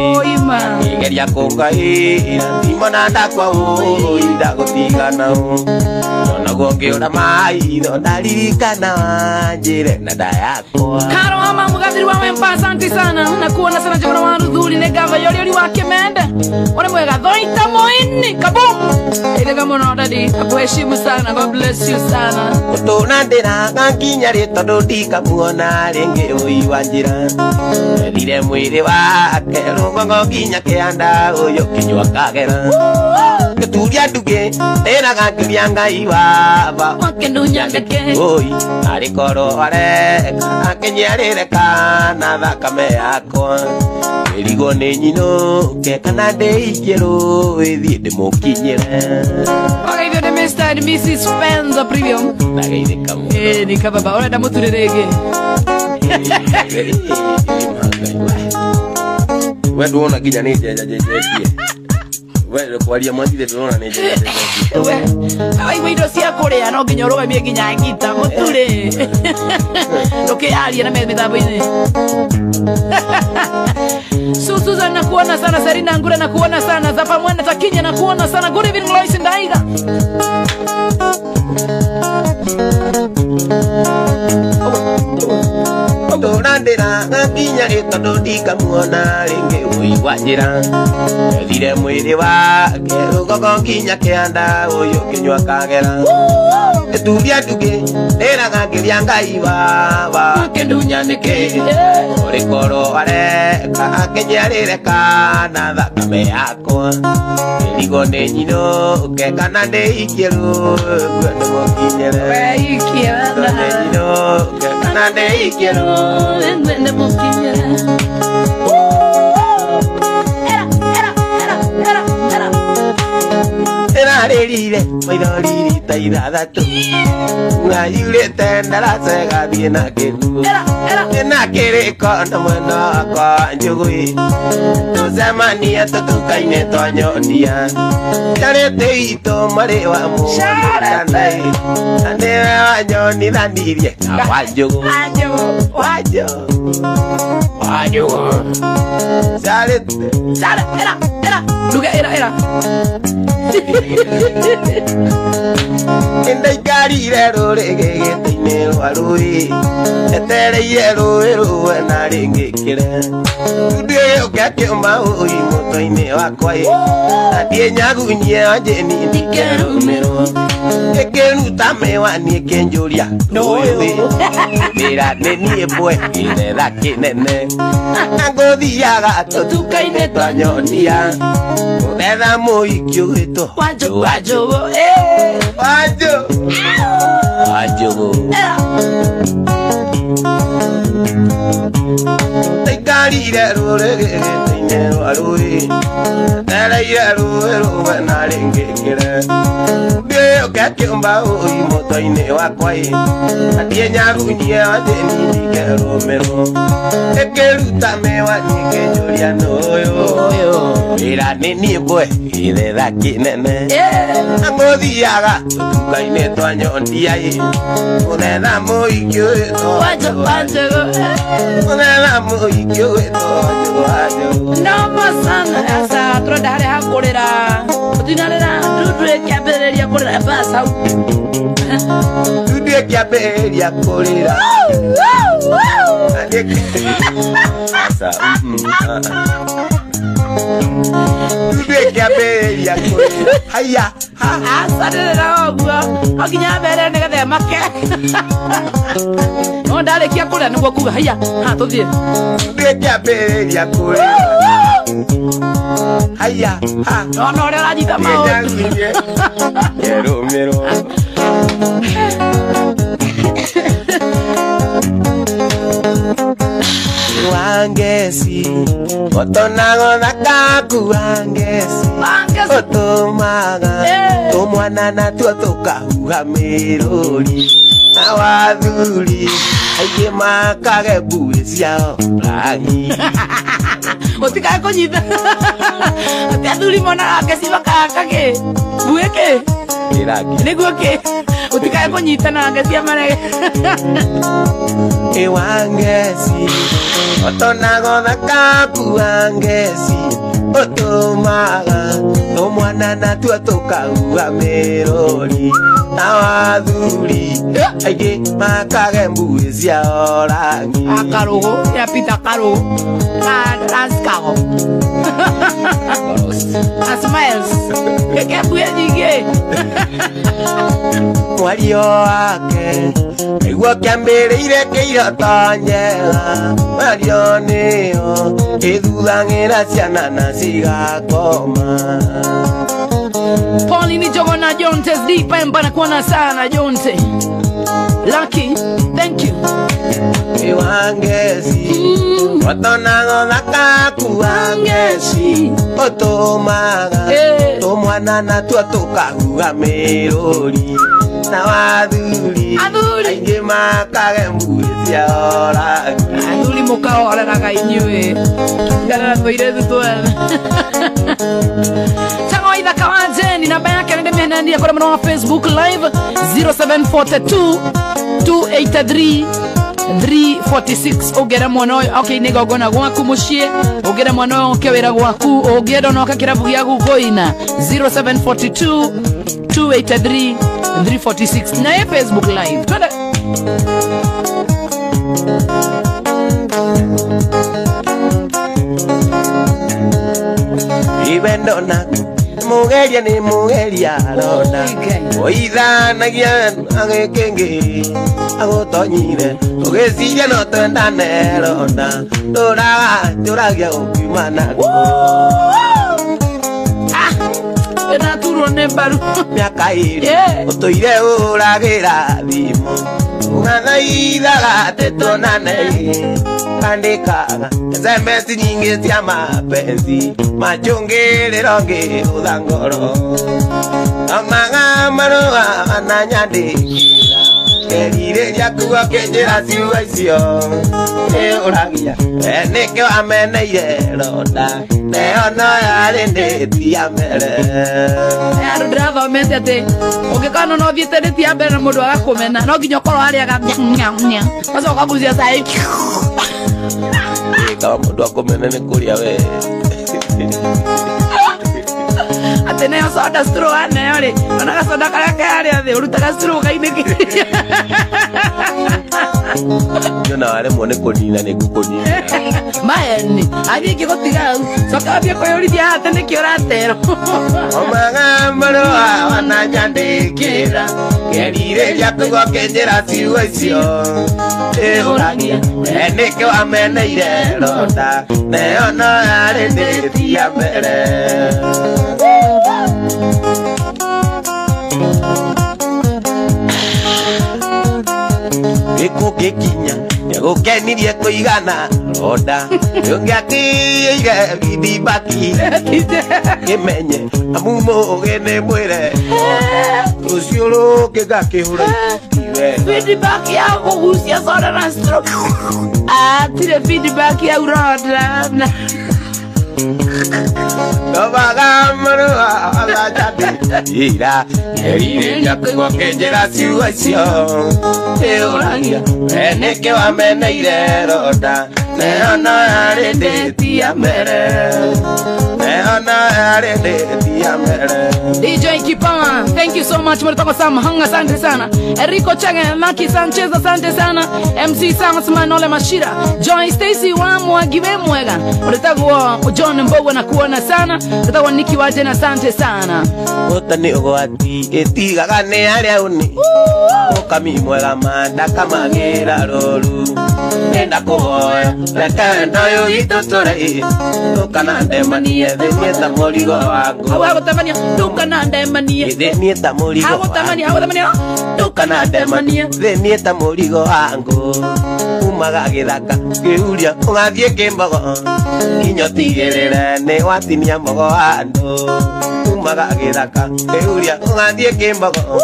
akĩgeria kũngaĩra ndimona ndakwa ũi ndagũtigana noguo ngĩũra maitho ndaririkana wanjĩre na nda yakwa. Karo ama mugathiri wa Wempa, asante sana nakuona sana jona wa Ruthuri ne gava yori yori wa Kimende ore mwega thoita moini kabum ile kama no dadi akuheshimu sana. God bless you sana. Utuna ndira nginya ri tondu ndikamuona ringi ui wa njira ethire mwiri wake rũgongo nginya kĩanda ũyũ kinyua kagera gĩturia ndugĩ ndĩraga ngĩria Ngai waba wakendunyangake oi arĩ korwo areka akĩnyiarĩre kana thakame yakwa ĩrigwo nĩ nyinũke kana ndĩikie rũĩ thiĩ ndĩmũkinyĩre. Wakaithio nĩ Mr. and Mrs. Spencer Premium. Ndageithĩka mũno. Ni kababa ũrenda mũture rĩngĩ. We nduona nginya nĩ njenjanjenjetie. We kwaria mwanjire ndĩrona nĩ njenjanjenjetie. We waigua indo cia kũrĩa no nginya ũrũgamie nginya ngita mũture ndũkĩarie na mĩtambo-inĩ. Susan nakuona sana, Serena Ngura nakuona sana, Zapa Mwenda Takinya nakuona sana. Good evening Lois Ndaiga. Ndũrandĩra nginya rĩ tondũ ndikamuona rĩngĩ ũi wa njĩra ethire mwĩrĩ wake rũgongo nginya kĩanda ũyũ kĩnyua kagera gĩturia ndugĩ ndĩraga ngĩria Ngai waba wakendunya nĩkĩ ũrĩ korwo areka akĩnyiarĩre kana thakame yakwa ĩrigwo nĩ nyinũke kana ndĩikie rũĩ ndĩmũkinyĩre weikie nĩ nyinũke kana ndĩikie rũĩ ndĩmũkinyĩre. Ndĩrarĩrire maithori rita ithathatũ ngayurĩte ndaraca gathiĩ na kĩguũ na kĩrĩko na mwena wakwa njũgĩ tũcemanie tũtuka-inĩ twa nyonia njarĩte itũ marĩ wa mũndũ na nĩwe wanyonithanirie na Wanjũgũ Wanjũgũ carĩte era era nduge era era Ndaikarire rũrĩ gĩtĩ-inĩ rwa rũĩ etereire rũĩ rũe na rĩngĩkĩre ndundu ĩgĩũka kĩũma ũi mũtwe-inĩ wakwa ĩ na ndiĩ nyagunyie wanjĩni ndikĩrumĩrwo ĩkĩruta mĩwani ĩkĩnjũria nũyũ wĩra nĩ niĩ mbwe kĩretha kĩnene na ngũthiaga tũtuka-inĩ twa nyonia gũthetha mũhiki ũgwĩtwo Wanjũgũ Wanjũgũ. Wanjũ Wanjũgũ Ndaikarire rũrĩrĩ-inĩ rwa rũĩ Ereire rũĩ rũwe na rĩngĩkĩre Ngĩũke kĩũmba ũi mũtwe-inĩ wakwa ĩ Athiĩ nyagunyie wathĩni ndikerũmĩrwo Ĩkĩruta mĩwa nyingĩ njũria nũyũ Wĩra nĩ niĩ mbwe gĩthetha kĩnene Angũthiaga tũtuka-inĩ twa nyondia ĩ Mũthetha mũingĩ ũgĩtwo Wanjũgũ Mũthetha mũingĩ ũgĩtwo Wanjũgũ Noma sana. Sasa turenda harĩa hakũrĩra ũtinarĩra ndundu ĩkĩambĩrĩria kũrĩra bas hau Ndundu ĩkĩambĩrĩria kũrĩra Ndundu ĩkĩambĩrĩria kũrĩra haya ha Aca ndĩrĩra ũguo no nginya mbere nĩgetha ĩmake no ndarĩkia kũrĩra nĩguo kuga haya ha tũthiĩ Ndundu ĩkĩambĩrĩria kũrĩra haya ha nona ũrĩa ũranyita maũndũ Kerũmĩrwo Wangeci Otonago thakaku wangeci Otomaga Tũmwana natuo tũkahuha mĩrũri Na wathuri aingĩ makage mbuĩ ciao rangi Ũtikae kũnyita atĩ athuri monaga ngeci makahaka kĩ mbuĩ kĩ nĩguo kĩ ũtikae kũnyita na ngeci amarege Ĩ wangeci Otonago thakaku wangeci Otomaga Tũmwana natuo tũkahuha mĩrũri Na wathuri aingĩ makage mbuĩ ciao rangi Akarũgũ ya Peter Karũgũ na Lance Kago na Smiles keke mbuĩ nyingĩ Mwario wake nĩguo kĩambĩrĩire kĩiroto njega Mwario nĩyo ĩthuthagĩra ciana na cigakoma Pauline Jogona Jonte D Pemba nakuona sana Jonte Lucky, thank you. Wangeci Otonago thakaku wangeci Otomaga Tũmwana natuo tũkahuha mĩrũri Na wathuri aingĩ makage mbuĩ ciao rangi Athuri mũkahoreraga inyuĩ Ngarara tũirĩtu twethe Chango ithaka wa Jeni namba yake nĩ ndĩmĩheanire kũrĩa mwena wa Facebook live 0742 283 346 ũngĩenda mwana ũyũ okay nĩ igongona gwaku mũciĩ ũngĩenda mwana ũyũ oke wĩra gwaku ũngĩenda ona oke kĩrabu gĩaku kũina 0742 283 346 na ĩ Facebook live twende Ibendo naku Mugeria nĩ mugeria arona Oithanagia agĩkĩngĩ agũtonyire Ũgĩciria no twendane rona Ndũraga njũragia gũkiuma nakuo Ndĩraturwo nĩ mbaru Mĩaka ĩrĩ ũtũire ũragĩra thimũ Ũgathaithaga atĩ tuonane Kandĩkaga SMS nyingĩ cia mapenzi Machũngĩrĩro ngĩhũtha ngoro Thomaga marũa mananyandĩkĩra Kerirĩria kuo kĩnjĩra ciugo icio Nĩũragia we nĩkĩo ameneire ronda Neo no yarĩ ndĩti ya mbere Andũ ndĩrathomete atĩ ũngĩkorwo no ũthiĩte ndĩti ya mbere na mũndũ agakũmena no nginya ũkorwo arĩaga nya ũgacoka ũkagucia cai Kama mũndũ akũmene nĩ kũrĩa we Atĩ neo soda straw waneo rĩ ona gacoda karĩa ke harĩa thĩ ũrutaga straw ũkainĩkĩria Niona waremwo nĩ kũnina nĩ ngũkũnina Maeni athiĩ ingĩgũtiga hau coka wambie kwĩyũrithia haha atĩ nĩkĩ ũraterwo Omaga marũa wananyandĩkĩra Kerirĩria kuo kĩnjĩra ciugo icio Ĩũragia we nĩkĩo ameneire ronda Neo no yarĩ ndĩti ya mbere Ũrĩkũ ũngĩkinya nĩagũkenirie kũigana ronda ũngĩakĩire bindibaki kĩmenye amu mũgĩ nĩ mwĩre rũciũ rũngĩgakĩhũra iwe Feedback ya kugucia soda na stroke. Atire feedback ya uroda. Tobaga marũa agacandi ira erire kũigua kĩnjĩra ciugo icio ĩũragia we nĩkĩ wameneire ronda neona yarĩ ndĩti ya mbere neona yarĩ ndĩti ya mbere. DJ Kipawa, thank you so much. Mtoka Sam Hanga, asante sana. Enrico Chenge, Maki Sanchez, asante sana. MC Sam Manole Mashira, Joy Stacy wa Mwagiwe Mwega. Mtagwa John Mbogo na kuona sana. Mtagwa Niki Wajena, asante sana. Ota nĩ ũgwati ĩtigaga nĩ arĩa ũni ũkami mwega mandakamagĩra rũru nenda kũhoya reke ndoyo itũ tũre ndũkana ndemanie thĩ ta mũrigo waku Hau hagotamania, ndũkana ndemanie. Thĩ niĩ ta mũrigo Hagotamania, hagotamania. Ndũkana ndemanie thĩ niĩ ta mũrigo wangu umaga gĩthaka ngĩuria ũgathiĩ kĩmbogo nginya ũtigĩrĩre nĩ watinia mbogo wa andũ umaga gĩthaka ngĩuria ũgathiĩ kĩmbogo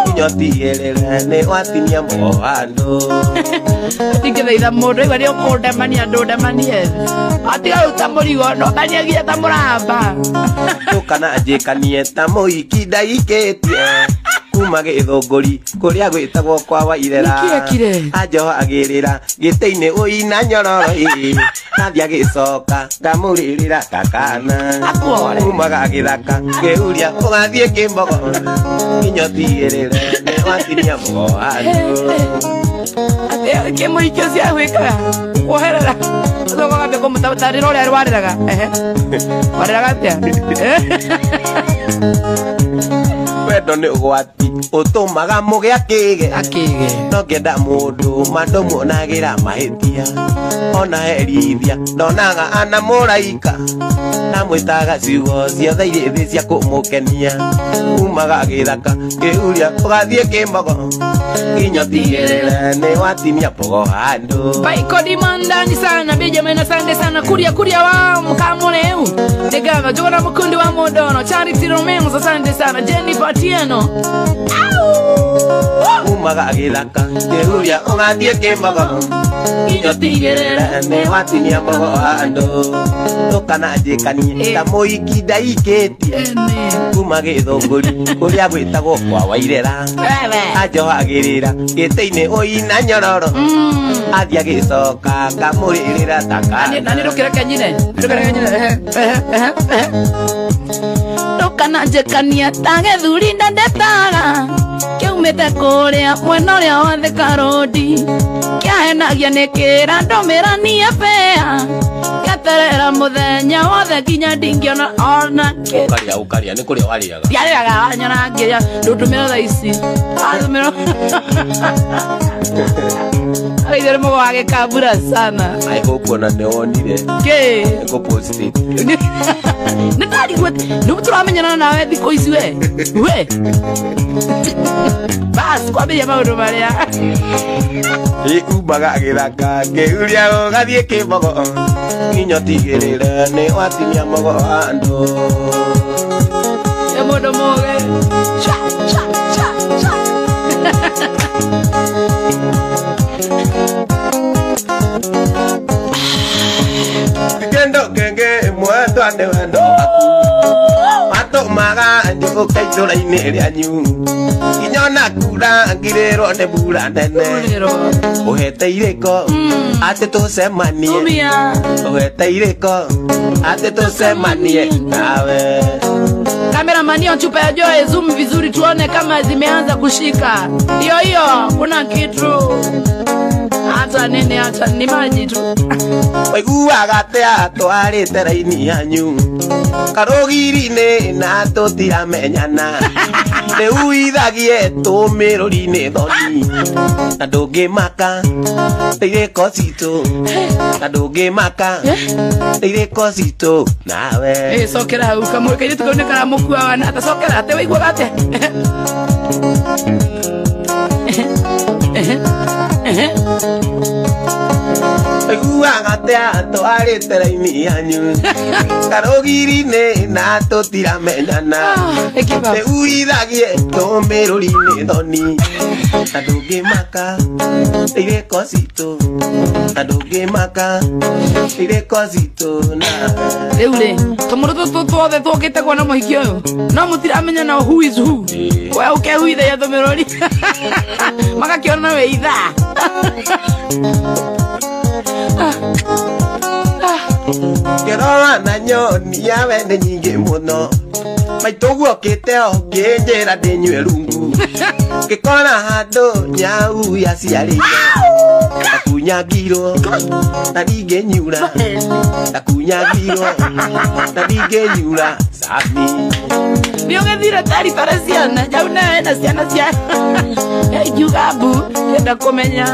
nginya ũtigĩrĩre nĩ watinia mbogo wa andũ. Ingĩthaitha mũndũ igua nĩ ũkũndemania ndũndemanie. Atiga rĩu ta mũrigo no ndaniagia ta mũramba. Ndũkana njĩkanie ta mũhiki ndaikĩtie kuma gĩthũngũri kũrĩa gwĩtagwo kwa Wairera. Nĩkĩ ekire? Anjohagĩrĩra gĩtĩ-inĩ ũina nyororo ĩ nathiĩ agĩcoka ngamũrĩrĩra kakana Akuore. umaga gĩthaka ngĩũria ũgathiĩ kĩmbogo nginya ũtigĩrĩre nĩ watinia mbogo wa andũ. Atĩ kĩmũhiki ũcio agwĩkaga kuoherera ũcoka ũkambia kũmũtarĩra ũrĩa warĩraga. Ehe. Warĩraga atĩa? Wendo nĩ ũgwati ũtũmaga mũgĩa kĩge Akĩge. No ngĩenda mũndũ mandũmuonagĩra mahĩtia ona herithia ndonaga ana mũraika namwĩtaga ciugo ciothe irĩ thĩ cia kũmũkenia umaga gĩthaka ngĩũria ũgathiĩ kĩmbogo nginya ũtigĩrĩre nĩ watinia mbogo handũ. Baiko dimandani sana Benjamin, asante sana. Kuria kuria wa mkamureu Nigava Jona Mukundi wa Modono Charity Romeo, asante sana. Jennifer Atieno. Umaga gĩthaka ngĩũria ũgathiĩ kĩmbogo nginya ũtigĩrĩre nĩ watinia mbogo handũ ndũkana njĩkanie ta mũhiki ndaikĩtie Ene. kuma gĩthũngũri kũrĩa gwĩtagwo kwa Wairera Wewe. anjohagĩrĩra gĩtĩ-inĩ ũina nyororo athiĩ agĩcoka ngamũrĩrĩra ta Nani kana nani ndũkĩreke nyine. Ndũkĩreke nyine. Ehe, ehe, ehe, ehe. Ndũkana njĩkanie ta gĩthuri ndandetaga kĩaumĩte kũrĩa mwena ũrĩa wa Thika Road kĩahenagia nĩ kĩra ndũmĩranie bea gĩeterera mũthenya wothe nginya ndingĩona ona kĩ. Ũkarĩa ũkarĩa nĩ kũrĩa warĩaga. Ndiarĩaga wanyona ngĩrĩa ndũndũmĩra thaa ici athũmĩra Aithere mũgo wa gĩkambura sana. I hope ona nĩ wonire Kĩ? ngũpostĩte. Nĩ ndarigwo nĩ tũramenyana nawe thikũ ici we we bas kwambĩrĩria maũndũ marĩa Ĩ umaga gĩthaka ngĩũria ũgathiĩ kĩmbogo nginya ũtigĩrĩre nĩ watinia mbogo handũ. Nĩ mũndũ mũgĩ. Cha, cha, cha, cha. Kĩndũ kĩngĩ mwendwa nĩ wendo waku matũmaga njũke itũra-inĩ rĩanyu nginya ona kura ngirĩrwo nĩ mbura nene Ũrĩrwo. ũhete irĩko atĩ tũcemanie Umia. ũhete irĩko atĩ tũcemanie nawe. Cameraman, hiyo chupa ya Joy zoom vizuri tuone kama zimeanza kushika. Hiyo hiyo kuna kitu. Hata nini hata ni maji tu. Waiguaga atĩa twarĩte raini yanyu karũgiri-inĩ na tũtiramenyana rĩu ithagie tũmĩrũri-inĩ thoni na ndũngĩmaka irĩko citũ na ndũngĩmaka irĩko citũ nawe. Eh, sokera hau kamwe kairĩtu kau nĩ karamũkua wana atacokera atĩ waiguaga atĩa? Ehe, ehe, Atia twarĩte raini yanyu karũgiri-inĩ na tũtiramenyana nĩuithagie tũmĩrũri-inĩ thoni na ndũngĩmaka irĩko citũ na ndũngĩmaka irĩko citũ na rĩu rĩ tũmũrũ tũtũ tuothe tũkĩte kuona mũhiki ũyũ no mũtiramenya na who is who we ũkehuithagia tũmĩrũri magakĩona wĩ ithaa. Ngĩrora na nyonia we nĩ nyingĩ mũno maitũ guokĩte ũkĩnjĩra ndĩnyue rungu ngĩkora handũ nyau yaciarĩire ndakunyangirwo na ndingĩnyura ndakunyangirwo na ndingĩnyura Sami nĩ ũgĩthire territory ciana nyau nawe na ciana cia ingiuga mbu enda kũmenya.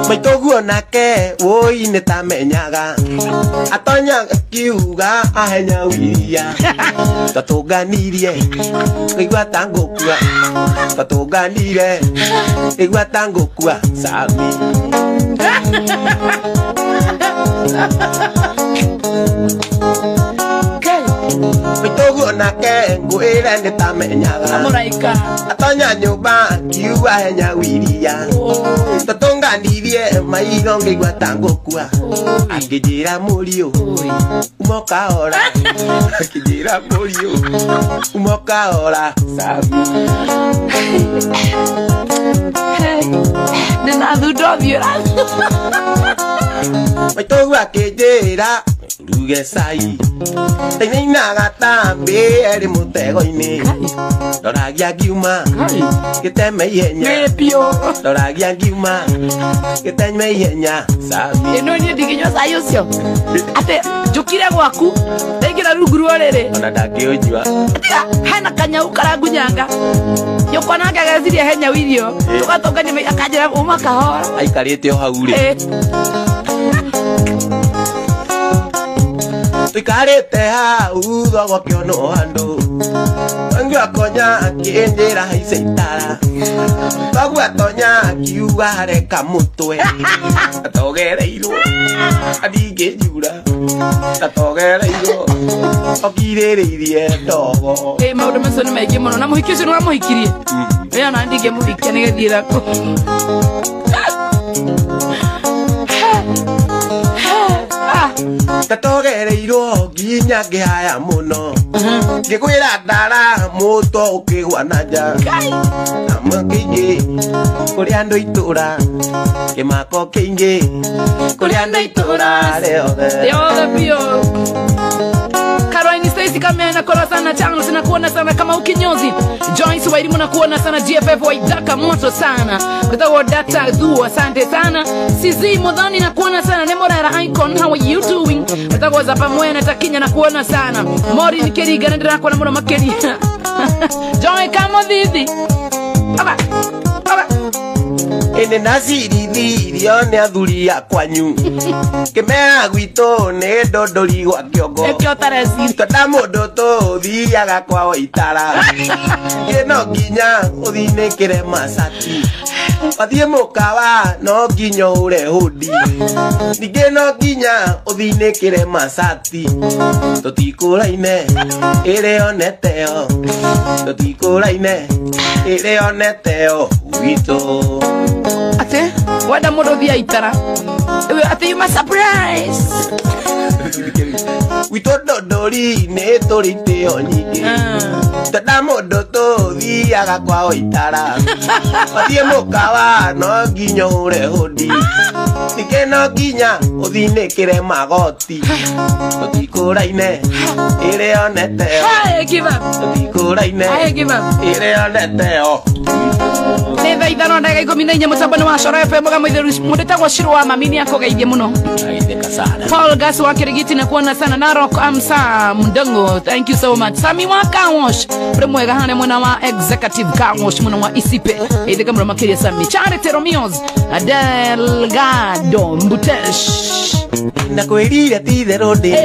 Maitũ nake woi nĩ tamenyaga atonya akiuga ahe nyau iria twatũnganirie ngĩigua ta ngũkua twatũnganire ngĩigua ta ngũkua Sami. Maitũ nake ngwĩre nĩ tamenyaga mũraika atonya nyũmba akiuga ahe nyau iria twatũnganirie maitho ngĩigua ta ngũkua akĩnjĩra mũriũ uma ũkahora akĩnjĩra mũriũ uma ũkahora Sami. Nĩ na thunda ũthiũ maitũ akĩnjĩra ruge cai ndainainaga ta mbĩ ĩrĩ mũtego-inĩ ndoragia ngiuma gĩteme ihenya ndoragia ngiuma gĩteme ihenya Sami. Ĩno niĩ ndingĩnyua cai ũcio atĩ njũkire gwaku ndaingĩra rungu rwa ũrĩrĩ ona ndangĩũnyua tiga hena kanyau karangunyanga nyũkwa nake ageciria he nyau irio tũgatũngania akanjĩra uma kahora aikarĩte o hau rĩ tuikarĩte hau thogo kĩonwo handũ wengi atonya akĩnjĩra haica itara thoguo atonya akiuga areka mũtwe atogereirwo andingĩnjura atogereirwo okirĩrĩirie ndogo. Ĩ maũndũ macio nĩ maingĩ mũno na mũhiki ũcio nĩ wamũhikirie ĩ ona ndingĩmũhikia nĩgethiĩra kũ. Ndatogereirwo nginya ngĩhaya mũno ngĩkwĩra ndara mũtwe ũkĩgwa na nja na kĩingĩ kũrĩ andũ itũra kĩmako kĩingĩ kũrĩ andũ itũra rĩothe rĩothe biũ. Caroline Stacy Kamena kora sana channel sinakuona sana kama ukinyozi. Joyce Wairimu nakuona sana GFF Waidaka moto sana. Kutawa data du asante sana. CZ Modhani nakuona sana Nemorara Icon how are you doing? Kutawa za pamoja Takinya nakuona sana. Mori Nikeriga ndira nakuona muno makeri. Joy kama dhithi. Aba. Aba. Ene nacirithirio nĩ athuri a kwanyu kĩmera gwitũ nĩ ndondori gwa kĩongo ĩkĩo tareci twenda mũndũ tũthiaga kwao itara ĩ no nginya ũthinĩkĩre macati wathiĩ mũkawa no nginya ũre hũndi ningĩ no nginya ũthinĩkĩre macati tũtikũraine ĩrĩ oneteo tũtikũraine ĩrĩ oneteo witũ. Ate wenda mũndũ thia itara ate you must surprise witũ ndondori nĩ tũrĩ itĩo nyingĩ twenda mũndũ tũthiaga kwao itara wathiĩ mũkawa no nginya ũre hũndi ningĩ no nginya ũthinĩkĩre magoti tũtikũraine ĩrĩ oneteo tũtikũraine ĩrĩ oneteo. Nĩ thaa ithano ndagĩka ikũmi na inya mũtambo-inĩ wa Coro FM mũgambo mũndĩtagwo Shiro wa mami nĩ akũgeithie mũno. Paul Gas wa Kirigiti na kuona sana Narok Amsa Mndongo thank you so much. Sami wa Kawosh uri mwega hane mwena wa executive Kawosh mwena wa Isipe ithika mũno makĩria Sami Charity Romeos Delgado Mbutesh na kwĩrire ti itherũ ndĩ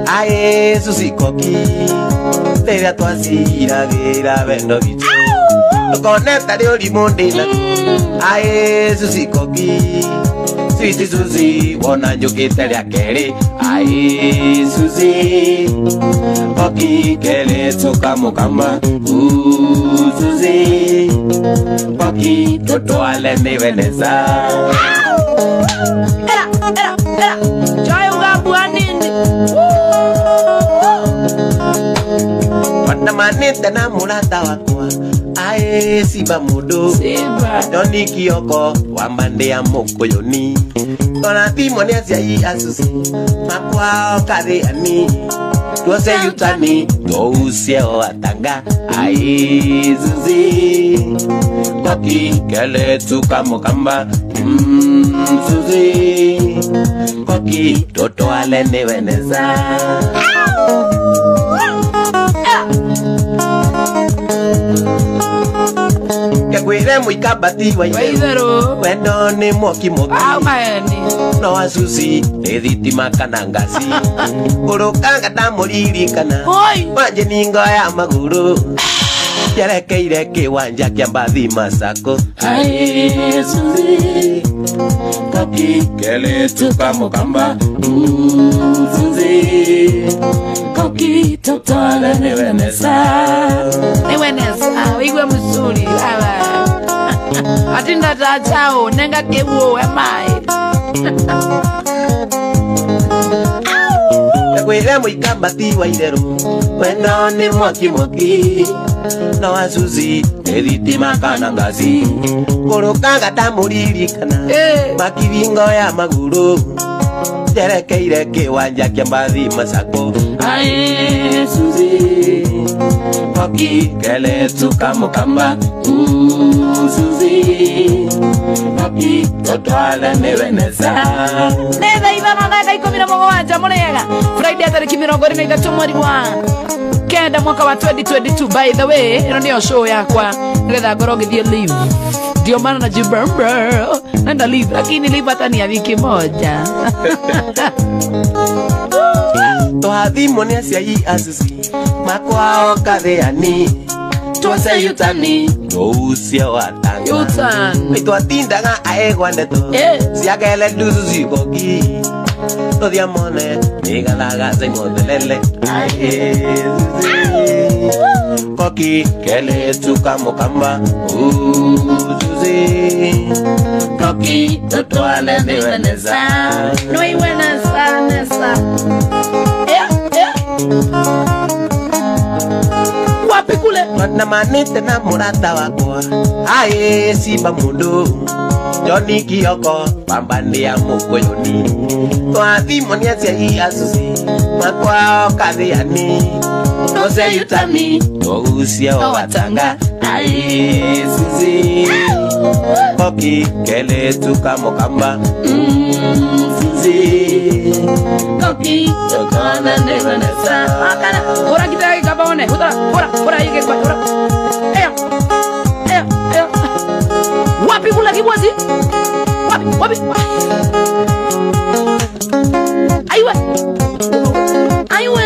aĩ Susi Koki rĩrĩa twaciragĩra wendo witũ ndũkone tarĩ ũrimũ ndĩ naguo aĩ Susi Koki Sweet Suzy wona njũkĩte rĩa kerĩ ai Suzy Koki keletu kamukamba Suzy Koki totwale niweneza Era era era Joy ugabwa nini Wanamanite na murata wakwa ae siba mudo Doni Kioko wambande ya mukuyuni Tona thimo ni aciai asusi makwao kathiani tuose yutani tousie o atanga ai Suzy Koki keletu kamukamba Suzy Koki totwale niweneza Kekwire mwikabati wa itherũ wendo nĩ mwoki mwoki au maeni no asusi nĩ thitima kana ngasi ũrũkanga ndamũririkana wanje ningo ya magũrũ njerekeire kĩwanja kĩa mbathi Masako ai Suzy Koki keletu kamukamba Suzy Koki totwale niweneza niweneza igwe mzuri baba atinda tachao nenga kewo emai Kwire mwikabati wa itherũ wendo nĩ mwaki mwaki no asusi nĩ thitima kana ngasi kũrũkanga ndamũririkana makiringo ya magũrũ njerekeire kĩwanja kĩa mbathi Masako ai Suzy Koki keletu kamukamba Suzy Koki totwale niweneza nĩ thaa ithano na ndagĩka ikũmi na mũgwanja mũrĩega Friday tarĩki 23 mweri wa kenda mwaka wa 2022 by the way ĩno nĩyo show yakwa nĩgetha ngorwo ngĩthiĩ live ndio maana najibamba naenda live lakini live hata ni ya wiki moja Twathimwo nĩ aciai asusi makwao kathiani tuose yutani tousie watanga Yutan twatindaga aegwa ndeto ciakele nducu cigoki tuthiamone nigathaga caimothelele Koki keletu kamukamba Suzy Koki totwale niweneza niweneza neza wapi kule Wanamanite na murata wakwa ae simba mundu Joni Kioko pambande ya mukuyuni twathimwo nĩ aciai asusi makwao kathiani tuose yutani tousie o watanga ai Suzy Koki keletu kamukamba Suzy Koki totwale niweneza akana ora kitaki kabaone ora ora ora yeke kwa ora eyo eyo eyo wapi kula kibwazi wapi wapi aiwe aiwe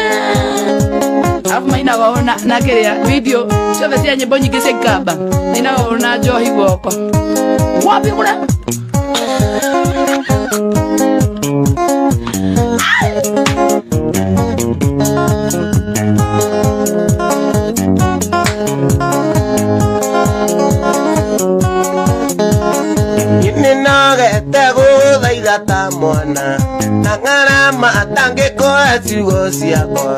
alafu maina waona na kiria video ciothe cia nyimbo nyingĩ cia Ikamba ninaona njohi guoko wapi kula Ninogete gũthaitha ta mwana na ng'arama atangĩkora ciugo ciakwa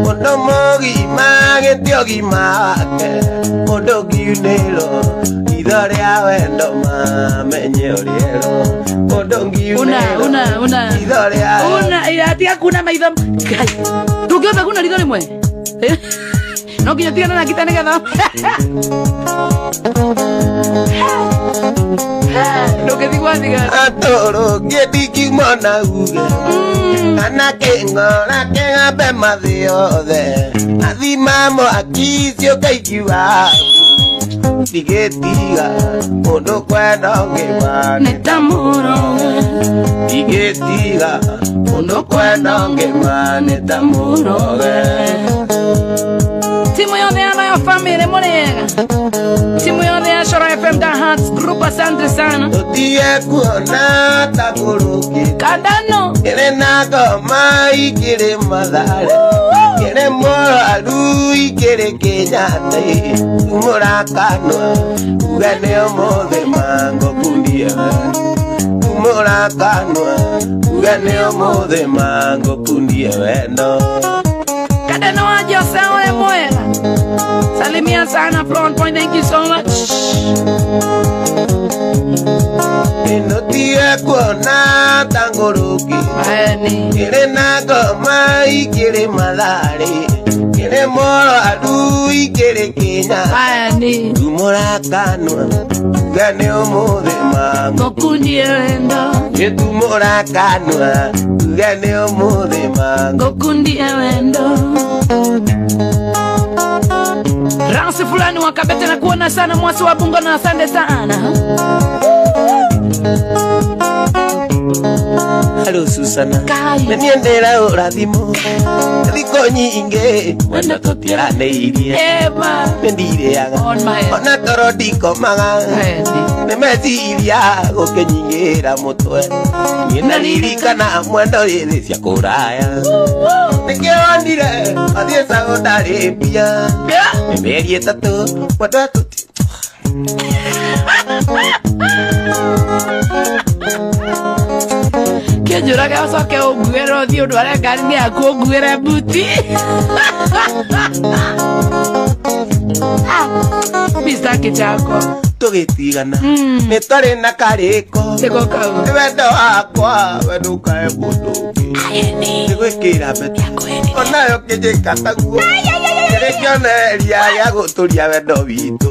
mũndũ mũgima gĩtĩ ũgima wake mũndũ ngiunĩrwo itho rĩa wendo mamenye ũrĩerwo mũndũ ngiunĩrwo itho rĩa una ira kuna maitho Ngai ndũngĩhota kuna ritho rĩmwe no nginya tigana na ngita nĩgetha ndũngĩthiĩ gwa thigari atũrũngie ndingiumona uge kana kĩng'ora kĩgambe mathĩ yothe athima mwaki ciũkaikiwa ndigĩtiga mũndũ kwenda ũngĩma nĩ ta mũroge ndigĩtiga mũndũ kwenda ũngĩma nĩ ta mũroge timu yothe ya Na family mũrĩega. Timu yothe ya Coro FM da Hearts Group, asante sana. Tũtige kuona ta kũrũkĩte. Kandano. Kĩrĩ na ngoma ikĩrĩ Mathare, kĩrĩ mũrwaru ikĩrĩ Kenyatta, tumũrakanwa uge nĩ ũmũthĩ mangũkundie, tumũrakanwa uge nĩ ũmũthĩ mangũkundie wendo. Kandano wa Jose ule mwega. Salimia sana Front Point, thank you so much. Nĩtũtige kuona ta ngũrũkĩte. Kĩrĩ na ngoma ikĩrĩ Mathare, kĩrĩ mũrwaru ikĩrĩ Kenyatta, tumũrakanwa uge nĩ ũmũthĩ mangũkundie wendo. Tumũrakanwa uge nĩ ũmũthĩ mangũkundie wendo. Ransi fulani wakabete na kuona sana mwasi wa Bungo na asante sana. Hello Susana, nĩ ndĩra ũrathimo thikũ nyingĩ wendo tũtiaranĩirie, nĩ ndirĩaga ona toro ndikomaga, nĩ meciria gũkĩnyingĩra mũtwe, niĩ ndaririkana mwendo rĩrĩ cia kũraya, nĩkĩo wonire athiĩ Saudi Arabia, nĩ mĩeri 3 mwendo tũti Kĩnjũrage ũcoke ũnguĩre ũthiĩ ũndware ngari-inĩ yaku ũnguĩre mbuti. Mr. Kichako. Tũgĩtigana nĩ twarĩ na karĩko, nĩ wendo wakwa we ndũkae mũndũ ũngĩ, nĩgwĩkĩra mbete onayo kĩnjĩka taguo, kĩrĩ kĩonereria gĩa gũtũria wendo witũ,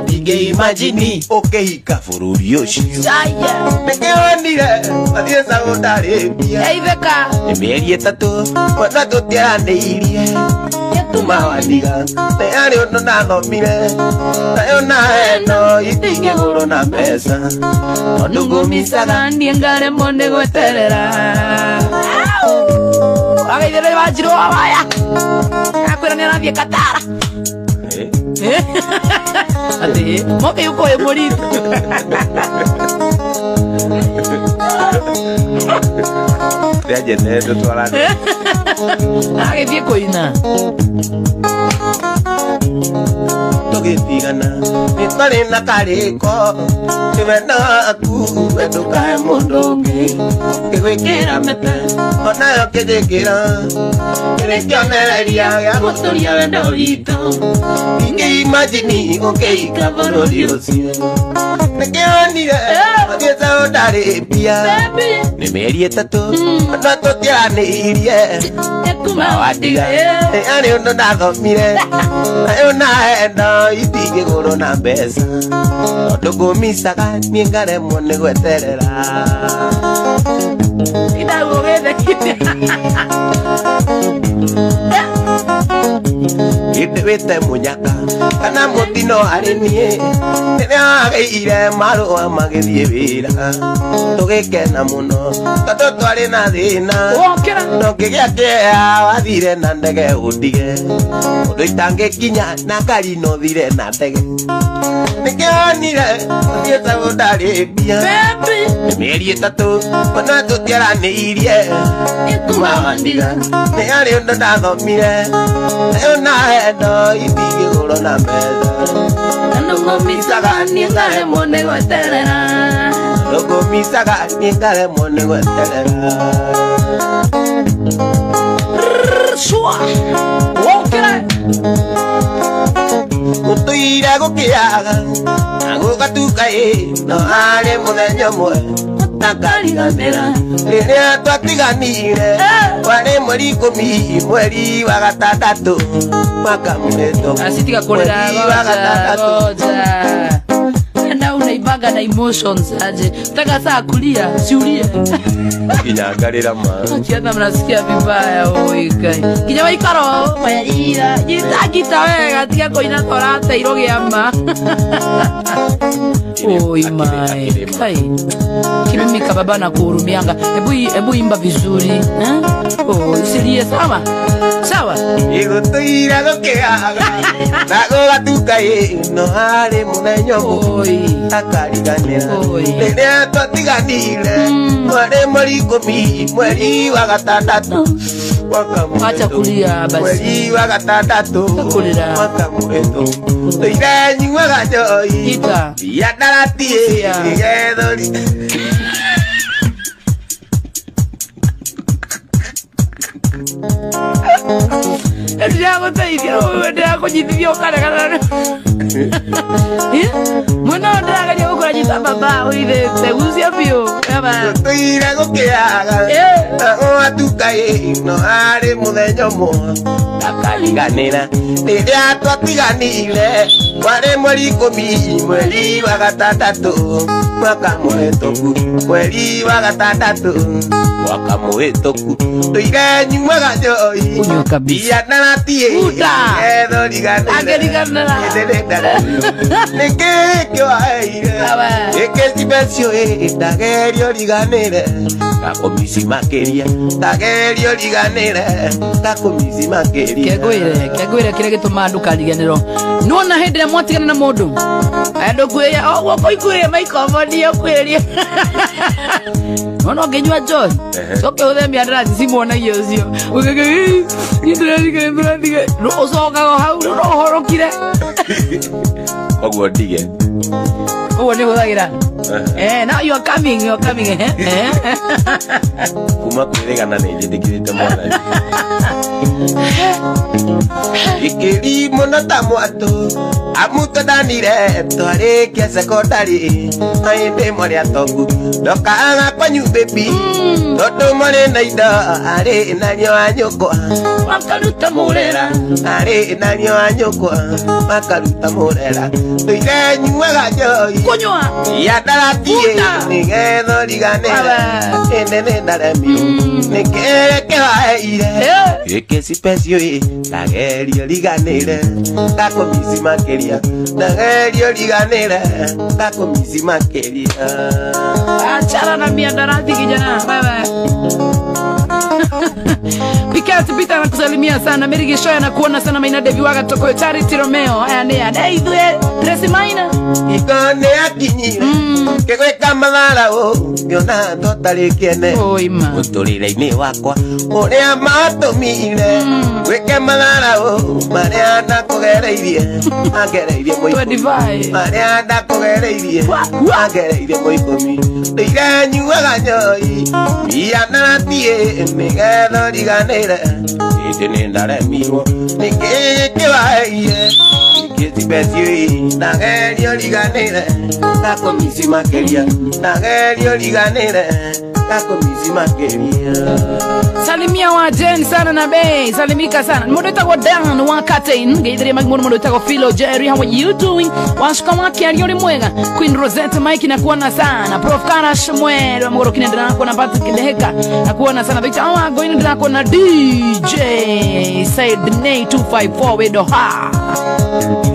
ndingĩimagine ũkĩhika bũrũri ũcio, nĩkĩo wonire athiĩ Saudi Arabia, nĩ mĩeri 3 mwenda tũtiaranĩirie, kuma wandiga nĩ harĩ ũndũ ndathomire, nayo na eno itingĩgũrwo na mbeca, tondũ ngũmicaga niĩ ngaremwo nĩ gweterera. Wagaithĩrĩria wanjirwo waya akwĩra nĩ arathiĩ Katara. Atĩ moke yuko wĩ mũritũ. Ndĩanjenere tũtwarane. Agĩthiĩ kũina. Tũgĩtigana nĩ twarĩ na karĩko, nĩ wendo waku we ndũkae mũndũ ũngĩ, ngĩgwĩkĩra mĩtĩ onayo kĩnjĩkĩra, kĩrĩ kĩonereria gĩa gũtũria wendo witũ, ndingĩimagine ũkĩhika bũrũri ũcio, nĩkĩo wonire athiĩ Saudi Arabia, nĩ mĩeri 3 ona tũtiaranĩirie, kuma wandiga nĩ harĩ ũndũ ndathomire, nayo na endo itingĩgũrwo na mbeca, tondũ ngũmicaga niĩ ngaremwo nĩ gweterera. Hĩndĩ wĩte mũnyaka kana mũtino harĩ niĩ, rĩrĩa wagĩire marũa magĩthiĩ wĩra, tũgĩkena mũno tondũ twarĩ na thĩna, no ngĩgĩa kĩeha wathire na ndege ũndige, ũndũ itangĩkinya na ngari no thire na ndege, nĩkĩo wonire ũthiĩ Saudi Arabia, nĩ mĩeri 3 ona tũtiaranĩirie, kuma wandiga nĩ harĩ ũndũ ndathomire, nayo na endo itingĩgũrwo na mbeca, Ndũngũmicaga niĩ ngaremwo nĩ gweterera, ndũngũmicaga niĩ ngaremwo nĩ gweterera. Shua wokĩra gũtũire gũkĩaga na gũgatuka ĩ, no harĩ mũthenya ũmwe ũtakariganĩra, rĩrĩa twatiganire warĩ mweri 10 mweri wa 6 mwaka mũhĩtũku. Asitiga kũrĩra goja na unaibanga na emotions aje, taka saa kulia siulie Kinyangarira ma Kiatha mnasikia vibaya oi kai. Kinya waikaro mayarira jita gita wega tiga koina torate irogia ma. Oi my kai. Kimimi baba na kuhurumianga. Hebu imba vizuri, eh? Oh, usilie sawa? Sawa. Igutuira gokeaga. Nago gatuka no hare munenyo. Oi. Akariganira. Oi. Rĩrĩa twatiganire. Mwari mweri ikũmi, mweri wa gatandatũ. Acha kulia basi. Mweri wa gatandatũ. Kulira. Mwaka mũhĩtũku. Tũire nyuaga njohi. Ita. Ya ndaratie. Gethũri. Ndĩragũteithia ndĩrakũnyitithia ũkaregana. Mũno ndĩrageria gũkũranyita baba ũithĩte gucia biũ. Tũire gũkĩaga. Gwatuka no arĩ mũthenya ũmwe. Akariganĩra. Rĩrĩa twatiganire warĩ mweri ikũmi, mweri wa gatandatũ, mwaka mũhĩtũku. Mweri wa gatandatũ, mwaka mũhĩtũku. Tũire nyuaga njohi. Kunywa kabisa. Ya ndaratie. Uta. Akĩriganĩra. Nĩkĩ kĩwaheire? Gĩkĩ cibecio ndagerio riganĩre. Ndakũmici makĩria. Ndagerio riganĩre. Ndakũmici makĩria. Kengwĩre kĩrĩa gĩtũmaga ndũkariganĩrwo. Nĩwona hĩndĩ ĩrĩa mwatigana na mũndũ andũ kwĩria o guoko ikuĩrie maikobonia kwĩria. Nĩwona ũngĩnyua njohi coke ũthe mĩandarati cimuonagia ũcio ũgeke niĩ ndĩrathige ũcokaga o hau rĩu no ũhorokire. Koguo ndige. Ũguo nĩ hũthagĩra. Now you are coming, you are coming. Kuma kwĩrĩgana nĩ njĩtĩkĩrĩte mwathani. Ikĩri mũno ta mwatũ amutũthanire twarĩkia sekondari hĩndĩ mwarĩ atongu ndokaga kwanyu baby tondũ mwarĩ na indo arĩ na riũa nyũkwa makaruta mũrera arĩ na riũa nyũkwa makaruta mũrera tũire nyuaga njohi kũnyua ya ndaratie nĩgetha ũriganĩre ĩndĩ nĩ ndaremirwo nĩkĩrĩa kĩwaheire gĩkĩ cibecio ndagerio riganĩre ndakũmici makĩria ndagerio riganĩre ndakũmici makĩria. Achana na miandarati kijana. Bye bye. Pikat Peter anakusalimia sana. Mary Gishoya anakuona sana. Maina Devi waga Tokoyo Charity Romeo. Haya ni ya. Hey, Tracy Maina. Ikone akinyire. Kegweka mathara o ngiona totari kiene. Oima. Mũtũrĩre-inĩ wakwa ũrĩa matũmire gwĩke mathara o marĩa ndakũgereirie angereirie mũikũmi marĩa ndakũgereirie angereirie mũikũmi ndĩire nyuaga njohi mbia ndaratie nĩgetha ũriganĩre ĩndĩ nĩ ndaremirwo nĩkĩĩ kĩwaheire gĩcibecio ndagerio riganĩre ndakũmici makĩria ndagerio riganĩre ndakũmici makĩria. Salimia wa Jen sana na Bay, salimika sana. Mundu etagwo Dan wa Katain, ngeithirie mundu mundu etagwo Philo Jerry, how are you doing? Washika wake ali mwega. Queen Rosette Mike na kuona sana. Prof Karash Mwero mugoro kinendera na kuona Patrick Deheka na kuona sana. Victor Awa going ndira kuona DJ Said Nay 254 we Doha.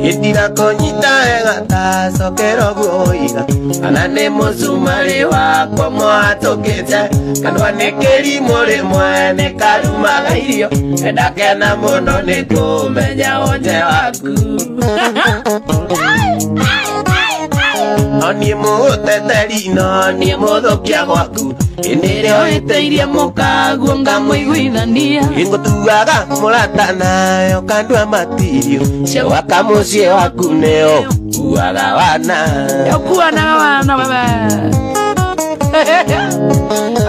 Indira konyita egata sokero guoiga kana nĩ mũcumarĩ wakwa mwatũkĩte kanua nĩ kĩrimũ rĩmwe nĩ karumaga irio ndakena mũno nĩ kũmenya wonje waku. No niĩ mũgũteteri no niĩ mũthũkia gwaku ĩndĩ ĩrĩa ũhĩtĩirie mũkaguo ngamũiguithania ingũtuaga mũrata nayo kandua matirio waka mũciĩ waku nĩo kuaga wana ũkuanaga wana baba.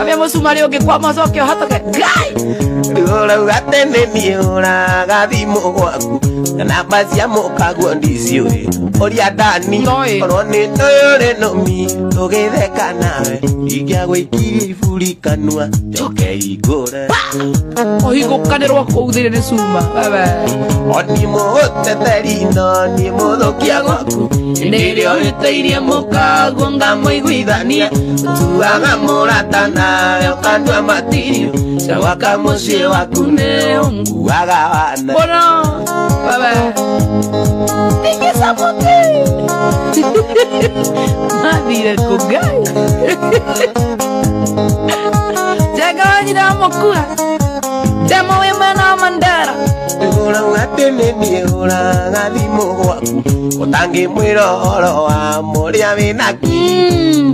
Abia mũcumarĩ ũngĩkwama ũcoke ũhatũke ngai. Rĩu ũrauga atĩ nĩ niĩ ũraga thimũ gwaku na namba cia mũkaguo ndiciũĩ ũria ndani korwo nĩ tũyũrĩ nũmi tũgĩtheka nawe ingĩagũikirie iburi kanua njoke hingũre ũhingũkanĩrwo kũu thĩinĩ nĩ cuma baba. O niĩ mũgũteteri no niĩ mũthũkia gwaku ĩndĩ ĩrĩa ũhĩtĩirie mũkaguo ngamũiguithania tuaga mũrata nawe ũkandua matirio waka mũciĩ waku nĩ ũnguaga wana mũno baba. Tingiza muti. Mathire kũ Ngai. Njenga wanyina amũkua. Demo wĩ mwena wa Mandera. Ũrauga atĩ nĩ niĩ hũraga thimũ gwaku ũtangĩmwĩra ũhoro wa mũrĩa wĩnaki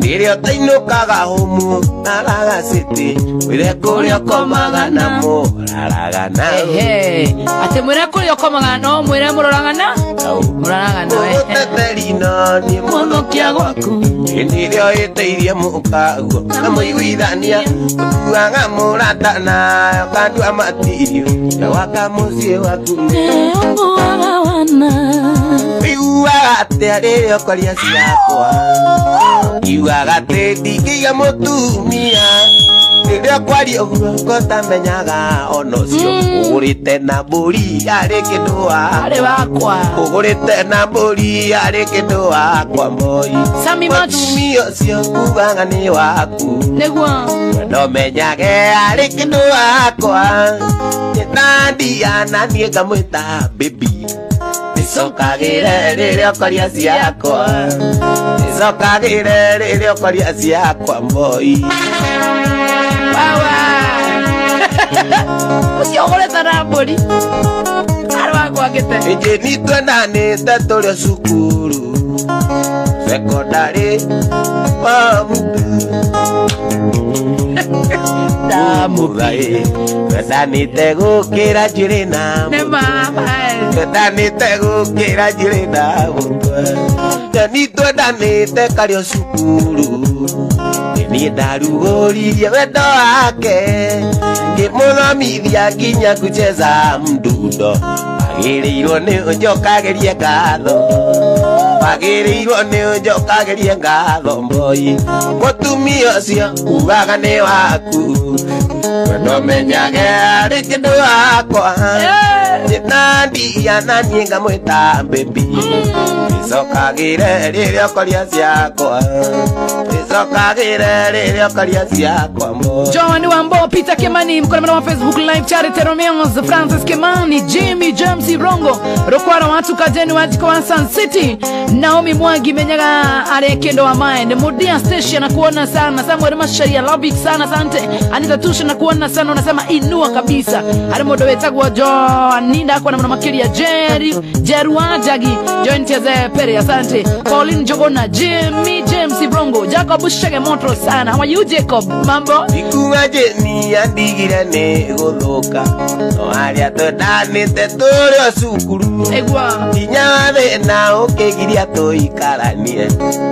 rĩrĩa ũtainũkaga hũmũ naraga city wĩre kũrĩa ũkomaga na mũraraga nao. Ehe, atĩ mwĩre kũrĩa ũkomaga no mwĩre mũroraga na mũraraga nawe. Ũteteri no niĩ Mũthũkia gwaku. Hĩndĩ ĩrĩa ũhĩtĩirie mũkaguo na mũiguithania ũtuaga mũrata nayo ũkandua matirio na waka mũciĩ waku. Nĩũkuaga wana. Ũiguaga atĩa rĩrĩa ũkwaria ciakwa? Ngiugaga atĩ ndingĩiga mũtumia rĩrĩa ũkwaria ũguo ngotamenyaga ona ũcio ũgũrĩte na mbũri yarĩ kĩndũ Arĩ wakwa wakwa. ũgũrĩte na mbũri yarĩ kĩndũ wakwa moi. Sami Mach. Mũtumia ũcio ugaga nĩ waku Nĩguo. ndomenyage arĩ kĩndũ wakwa nĩndandia na niĩ ngamwĩta baby nicokagĩre rĩrĩa ũkwaria ciakwa nicokagĩre rĩrĩa ũkwaria ciakwa moi. Wawa. Ũcio ũgũrĩte na mbũri. Arĩ wakwa ngĩte. Ĩndĩ nitwendanĩte tũrĩ o cukuru cekondarĩ wa mũtu ndamũthaĩ twendanĩte gũkĩra njuĩrĩ na Nĩ mũtwe mama. twendanĩte gũkĩra njuĩrĩ na mũtwe nĩ twendanĩte karĩ o cukuru niĩ ndarugũririe wendo wake ngĩmũthomithia nginya kucheza mdundo wagĩrĩirwo nĩ ũnjokagĩrie ngatho wagĩrĩirwo nĩ ũnjokagĩrie ngatho mboi mũtumia ũcio ugaga nĩ waku ndomenyage arĩ kĩndũ wakwa nĩnandia na niĩ ngamwĩta baby nicokagĩre rĩrĩa ũkwaria ciakwa nicokagĩre rĩrĩa ũkwaria ciakwa mboi. Joan Wambo, Peter Kimani, mkono wa Facebook Live, Charity Romeos, Francis Kimani, Jimmy James Rongo, Rokwara watu Kajeni wajiko wa Sun City, Naomi Mwangi Menyaga are kendo wa mind, Mudia Station na kuona sana, Samuel Masharia love it sana, asante. Anita Tusha na kuona sana, unasema inua kabisa. Hari modo wetagwa Joan Ninda kwa namna makiria Jerry, Jeruajagi, Joint Ze Pere, asante. Pauline Jogona, Jimmy James Rongo, Jacob Shege Moto sana. How are you Jacob? Mambo? Ikuga jeni andigire nĩ gũthũka no harĩa twendanĩte tũrĩ o cukuru Egwa. nginya wathĩna ũkĩgiria tũikaranie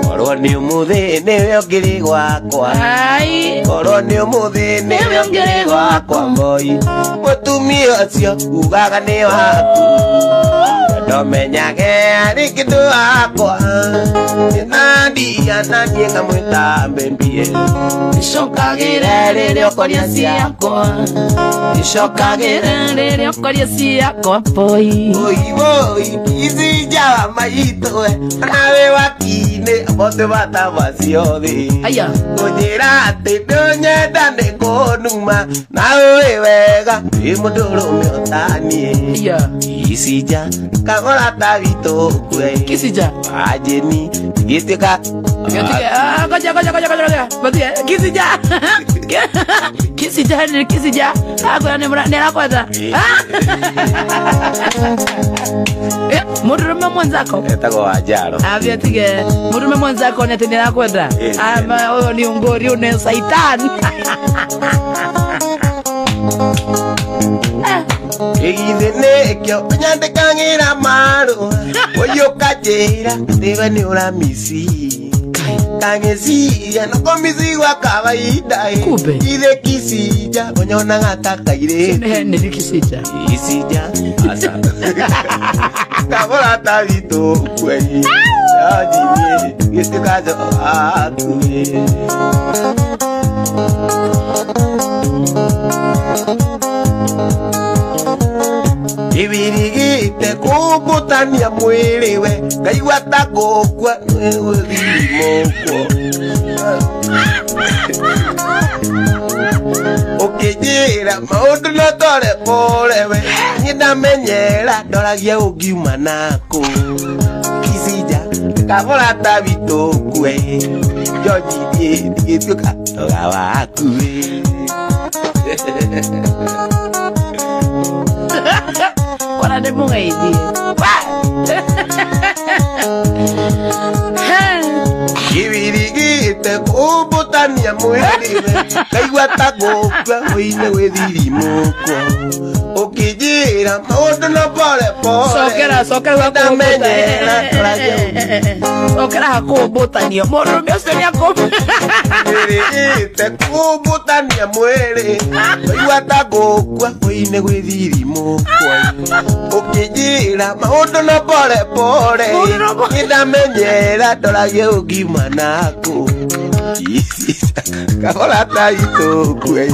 korwo nĩ ũmũthĩ nĩwe ũngĩrĩ gwakwa Ai. korwo nĩ ũmũthĩ nĩwe ũngĩrĩ gwakwa mboi mũtumia ũcio ugaga nĩ waku ndomenyage arĩ kĩndũ wakwa nĩnandia na niĩ ngamwĩta baby nicokagĩre rĩrĩa ũkwaria ciakwa Nicokagĩre rĩrĩa ũkwaria ciakwa boy. Oi woi ici njawa maitũ nawe wakinĩ bote batamaciothe Aya. kũnjĩra atĩ ndũnyenda nĩ kũnuma na ũĩ wega wĩ mũndũrũme ũtaniĩ Aya. icinja kagora ta witũ kwe Kisija. wajeni gĩtuĩka Ah, ngoja ngoja ngoja ngoja. Batia kisija. Kisija ni kisija. Akwa ni mra ni akwata. Eh, murume mwenzako. Etagwo Wanjaro. Avya tige murume mwenzako ni atendera akwenda. Ama huyo ni ungori une saitan. Githĩ nĩkĩo ũnyandĩkagĩra marũa ũyũkanjĩra atĩ we nĩ ũramici kangĩciria no kũmici gwa kawaida Kumbe. Githĩ kicija ũnyonaga ta kairĩtu Nĩ kisija. Kisija aca kamũrata witũ kwei yanjinie gĩtuĩka akuĩ Ibirigite kũmbũtania mwĩrĩ we ngaigua ta ngũkua nĩgũthimũkwo ũkĩnjĩra maũndũ no tore pore we niĩ ndamenyera ndoragia ũngiuma nakũ kicija Kabora ta witũ kue George niĩ ndigĩtuĩka coga waku Kora nĩ mũgeithie. Kĩwirigĩte kũmbũtania mwĩrĩ ngaigua ta gũkua wĩine gwĩthirimũkwo ũkĩnjĩra maũndũ no pole pole. Cokera cokera ndamenyera cokera hakũmbũtanio mũndũrũme ũcio nĩ akũmbũtania kũmbũtania mwĩrĩ ngaigua ta gũkua wĩine gwĩthirimũkwo ũkĩnjĩra maũndũ no pole pole ndamenyera ndoragie ũngima naku Kabora ta itũ kue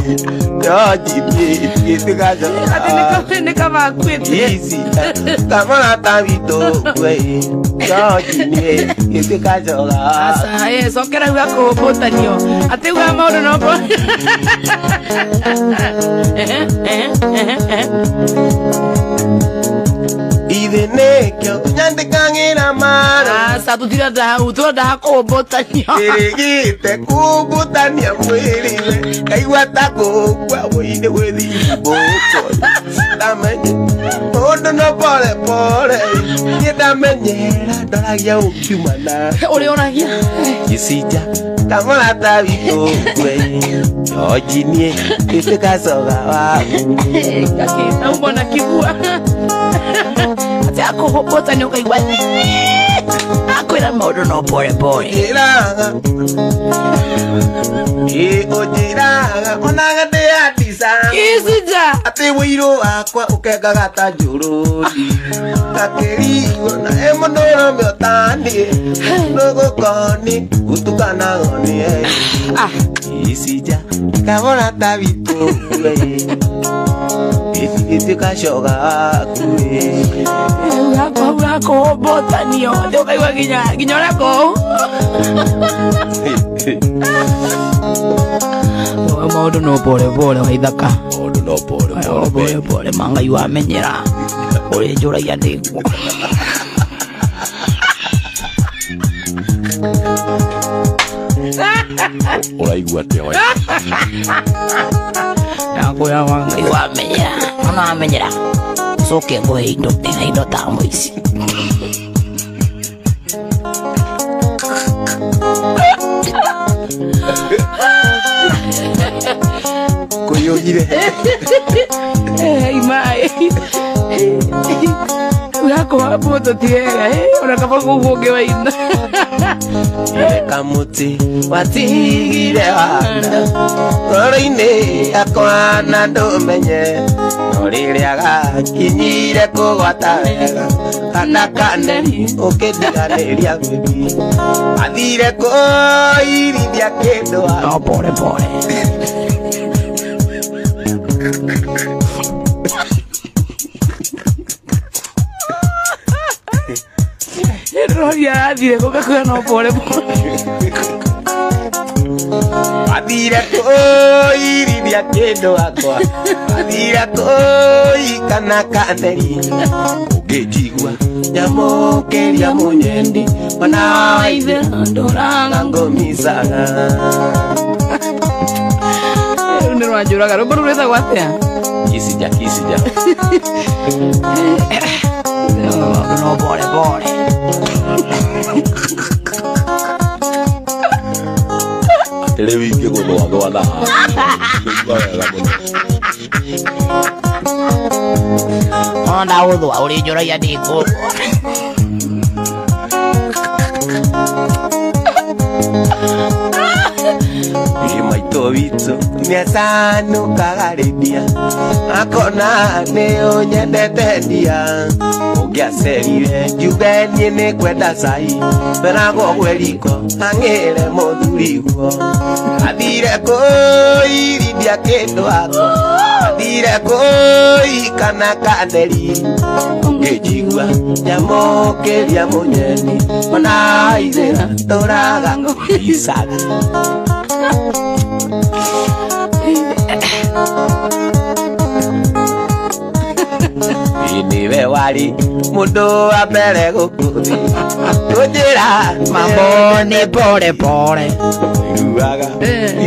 George niĩ ndigĩtuĩka atĩ nĩ kaba akuĩte. Kabora ta witũ kue George niĩ ndigĩtuĩka coga. Aca ĩ cokera uga kũmbũtanio atĩ uga maũndũ no pole. Ithe nĩkĩo nyandĩkagĩra mara. Aca tũtirenda hau tũrenda hakũmbũtanio. Kĩrĩgĩte kũmbũtania mwĩrĩ ngaigua ta gũkua wĩine gwĩthirimũkwo ndamenye maũndũ no pole pole niĩ ndamenyera ndoragia ũkiuma na ũrĩa ũragia gĩcinja kamũra ta witũ kue George niĩ ndigĩtuĩka coga waku. Naumbo na kibua atĩ akũhũmbũtania ũkaigua akwĩra maũndũ no pole pole. Ũnjĩraga ũnjĩraga onaga ndĩ andica Gĩcinja atĩ wũirũ wakwa ũkengaga ta njũrũri gakĩrigwo na ĩ mũndũrũme ũtaniĩ nũgũkoni gũtukanago nĩ gĩcinja kabora ta witũ kue gĩtigĩtuĩka coga waku. Gakũhũmbũtanio atĩ ũkaigua nginya ũrĩa kũu maũndũ no pole pole waithaka. Maũndũ no pole pole pole pole mangai wamenyera ũrĩa njũragia ndĩkuo. Ũraigua atĩa we? Ndakwĩra mangai wamenyera ona wamenyera coke ngũhe indo ndĩna indo ta mũici. Kũiyũgire. Imai gakũhambũtũ ti wega ona kaba kũguo ũngĩwaina. Kamũtĩ watigire wana ngoro-inĩ yakwa na ndũmenye no rĩrĩa gakinyire kũgwata wega kana kaneri ũkĩndiganĩria gũthiĩ athire kũirithia kĩndũ no pole pole. Roria arathire gũgakuga no pole pole. Athire kũirithia kĩndũ wakwa athire kũi kana kaneri ũngĩnjigua nyamũkĩria mũnyendi mwana wa ithe ndũraga ngũmicaga. Rĩu nĩ rwanjũraga rwĩmbo rũu rwĩtagwo atĩa? Gĩcinja gĩcinja. No pole pole. Atĩ rĩu ingĩgũthwathwa na haha wega mũno. Ona ndagũthwa ũrĩnjũragia ndĩkũgwa. Ĩ maitũ witũ nĩacanũkaga rĩndia akona nĩ ũnyendete ndia ũngĩacerire njuge niĩ nĩngwenda cai mberagwo gwe riko ang'ĩre mũthuriguo athire kũirithia kĩndũ akwa athire kũi kana kaneri ũngĩnjigua nyamũkĩria mũnyeni mwana wa ithĩra ndũraga ngũmicaga. Nĩwe warĩ mũndũ wa mbere gũkũ thĩ kũnjĩra mambo nĩ pole pole iguaga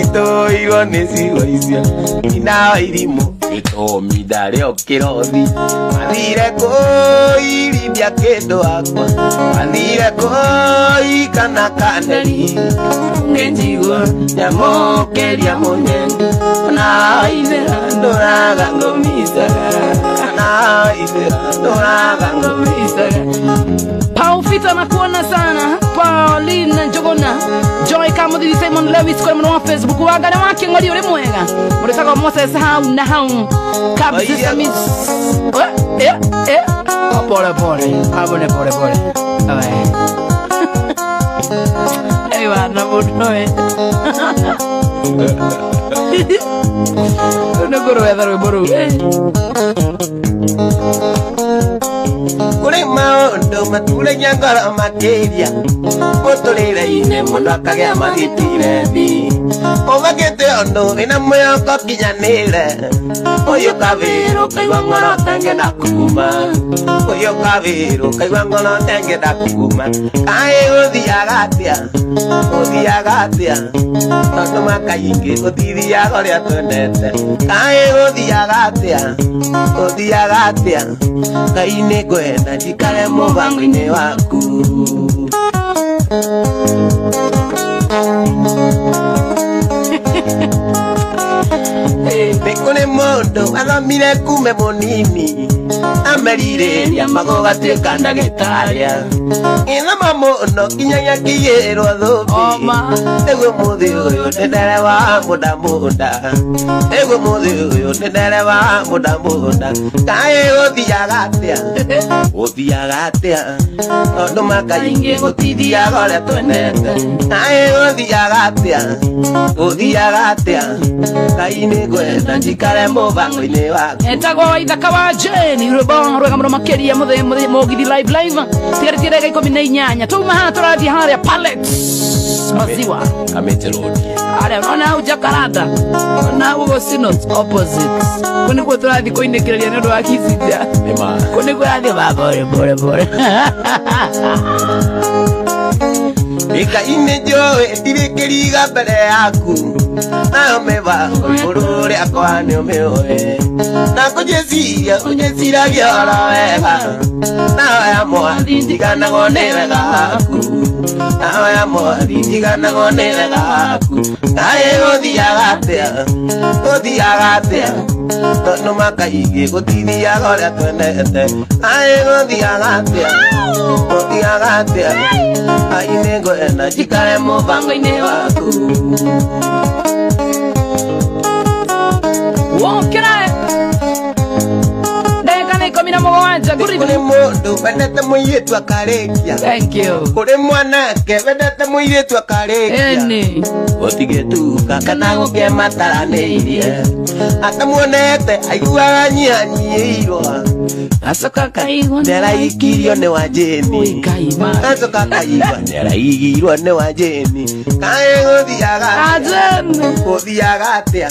itũirwo nĩ ciugo icio inao irimũ gĩtũmi ndarĩ o kĩrothi mathire kũirithia kĩndũ akwa mathire kũikana kaneri ngĩnjigua nyamũkĩria mũnyeni na ithera ndũraga ngũmicaga na ithera ndũraga ngũmicaga. Paufita nakuona sana Pauline Njogona Joy Kamuthi Simon Lewis kwa mwana wa Facebook wagana wake ngori uri mwega muritagwo Moses hau na hau kabisa miss eh eh pole pole abone pole pole awe ewa na muno nuguru wetha rwimbo rũu. Kũrĩ maũndũ maturagia ngoro makĩria mũtũrĩre-inĩ mũndũ akagĩa mathitirethi ũbakĩte ũndũ wĩna mwĩhoko kinyanĩre ũyũ kawĩra ũkaigua ngoro tengenda kuma ũyũ kawĩra ũkaigua ngoro tengenda kuma kaĩ gũthiaga atĩa gũthiaga atĩa tondũ makaingĩ gũtithiaga ũrĩa twendete kaĩ gũthiaga atĩa gũthiaga atĩa Ngai nĩ ngwenda njikare mũbango-inĩ waku. Nĩ kũrĩ mũndũ athomire kume mũnini amerirĩria magũgatuĩka ndagĩtarĩ gĩthoma mũno nginyagia kĩiyĩrwo thũmbĩ nĩguo mũthĩ ũyũ nĩ ndereba mũndamũnda nĩguo mũthĩ ũyũ nĩ ndereba mũndamũnda kaĩ gũthiaga atĩa gũthiaga atĩa tondũ makaingĩ gũtithiaga ũrĩa twendete kaĩ gũthiaga atĩa gũthiaga atĩa Ngai nĩ ngwenda njikare mũbango-inĩ waku. Etagwo Waithaka wa Jane rwĩmbo rwega mũno makĩria mũgithi live live tigarĩtie ndagĩka 18 tuma haha tũrathiĩ harĩa Pallets maziwa Kamiti Road harĩa unaona hau Jacaranda ona hau ũguo Sinot opposite kũ nĩkuo tũrathiĩ kũinĩkĩrĩria nĩ ũndũ wa Kicija kũ nĩkuo ũrathiĩ ba pole pole pole. Ngai njũĩ ndirĩ kĩriga mbere yaku nayo mĩbango igũrũ rĩakwa nĩ ũmĩũĩ na kũnjĩciria ũnjĩciragia oro wega nayo ya mwathi njiganagwo nĩ wega waku nayo ya mwathi njiganagwo nĩ wega waku kaĩ gũthiaga atĩa gũthiaga atĩa tondũ makaingĩ gũtithiaga ũrĩa twendete kaĩ gũthiaga atĩa gũthiaga atĩa Ngai nĩ ngwenda njikare mũbango-inĩ waku. Wokĩra ndagĩka nĩ 17. Kũrĩ mũndũ wendete mũirĩtu akarĩkia. Thank you. Kũrĩ mwanake wendete mũirĩtu akarĩkia. Ĩni gũtigĩtuka kana gũkĩmataranĩirie atamuonete aiguaga nyihanyiihirwo acoka kaigua nĩaraikirio nĩ Wanjĩni acoka kaigua nĩaraigirwo nĩ Wanjĩni kaĩ gũthiaga gũthiaga atĩa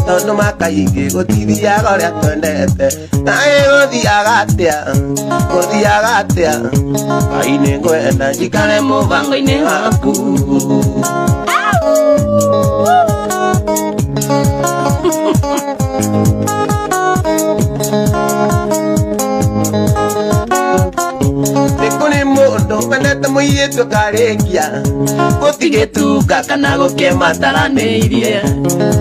tondũ makaingĩ gũtithiaga ũrĩa twendete kaĩ gũthiaga atĩa gũthiaga atĩa Ngai nĩ ngwenda njikare mũbango-inĩ waku. Nĩ kũrĩ mũndũ wendete mũirĩtu akarĩkia gũtigĩtuka kana gũkĩmataranĩirie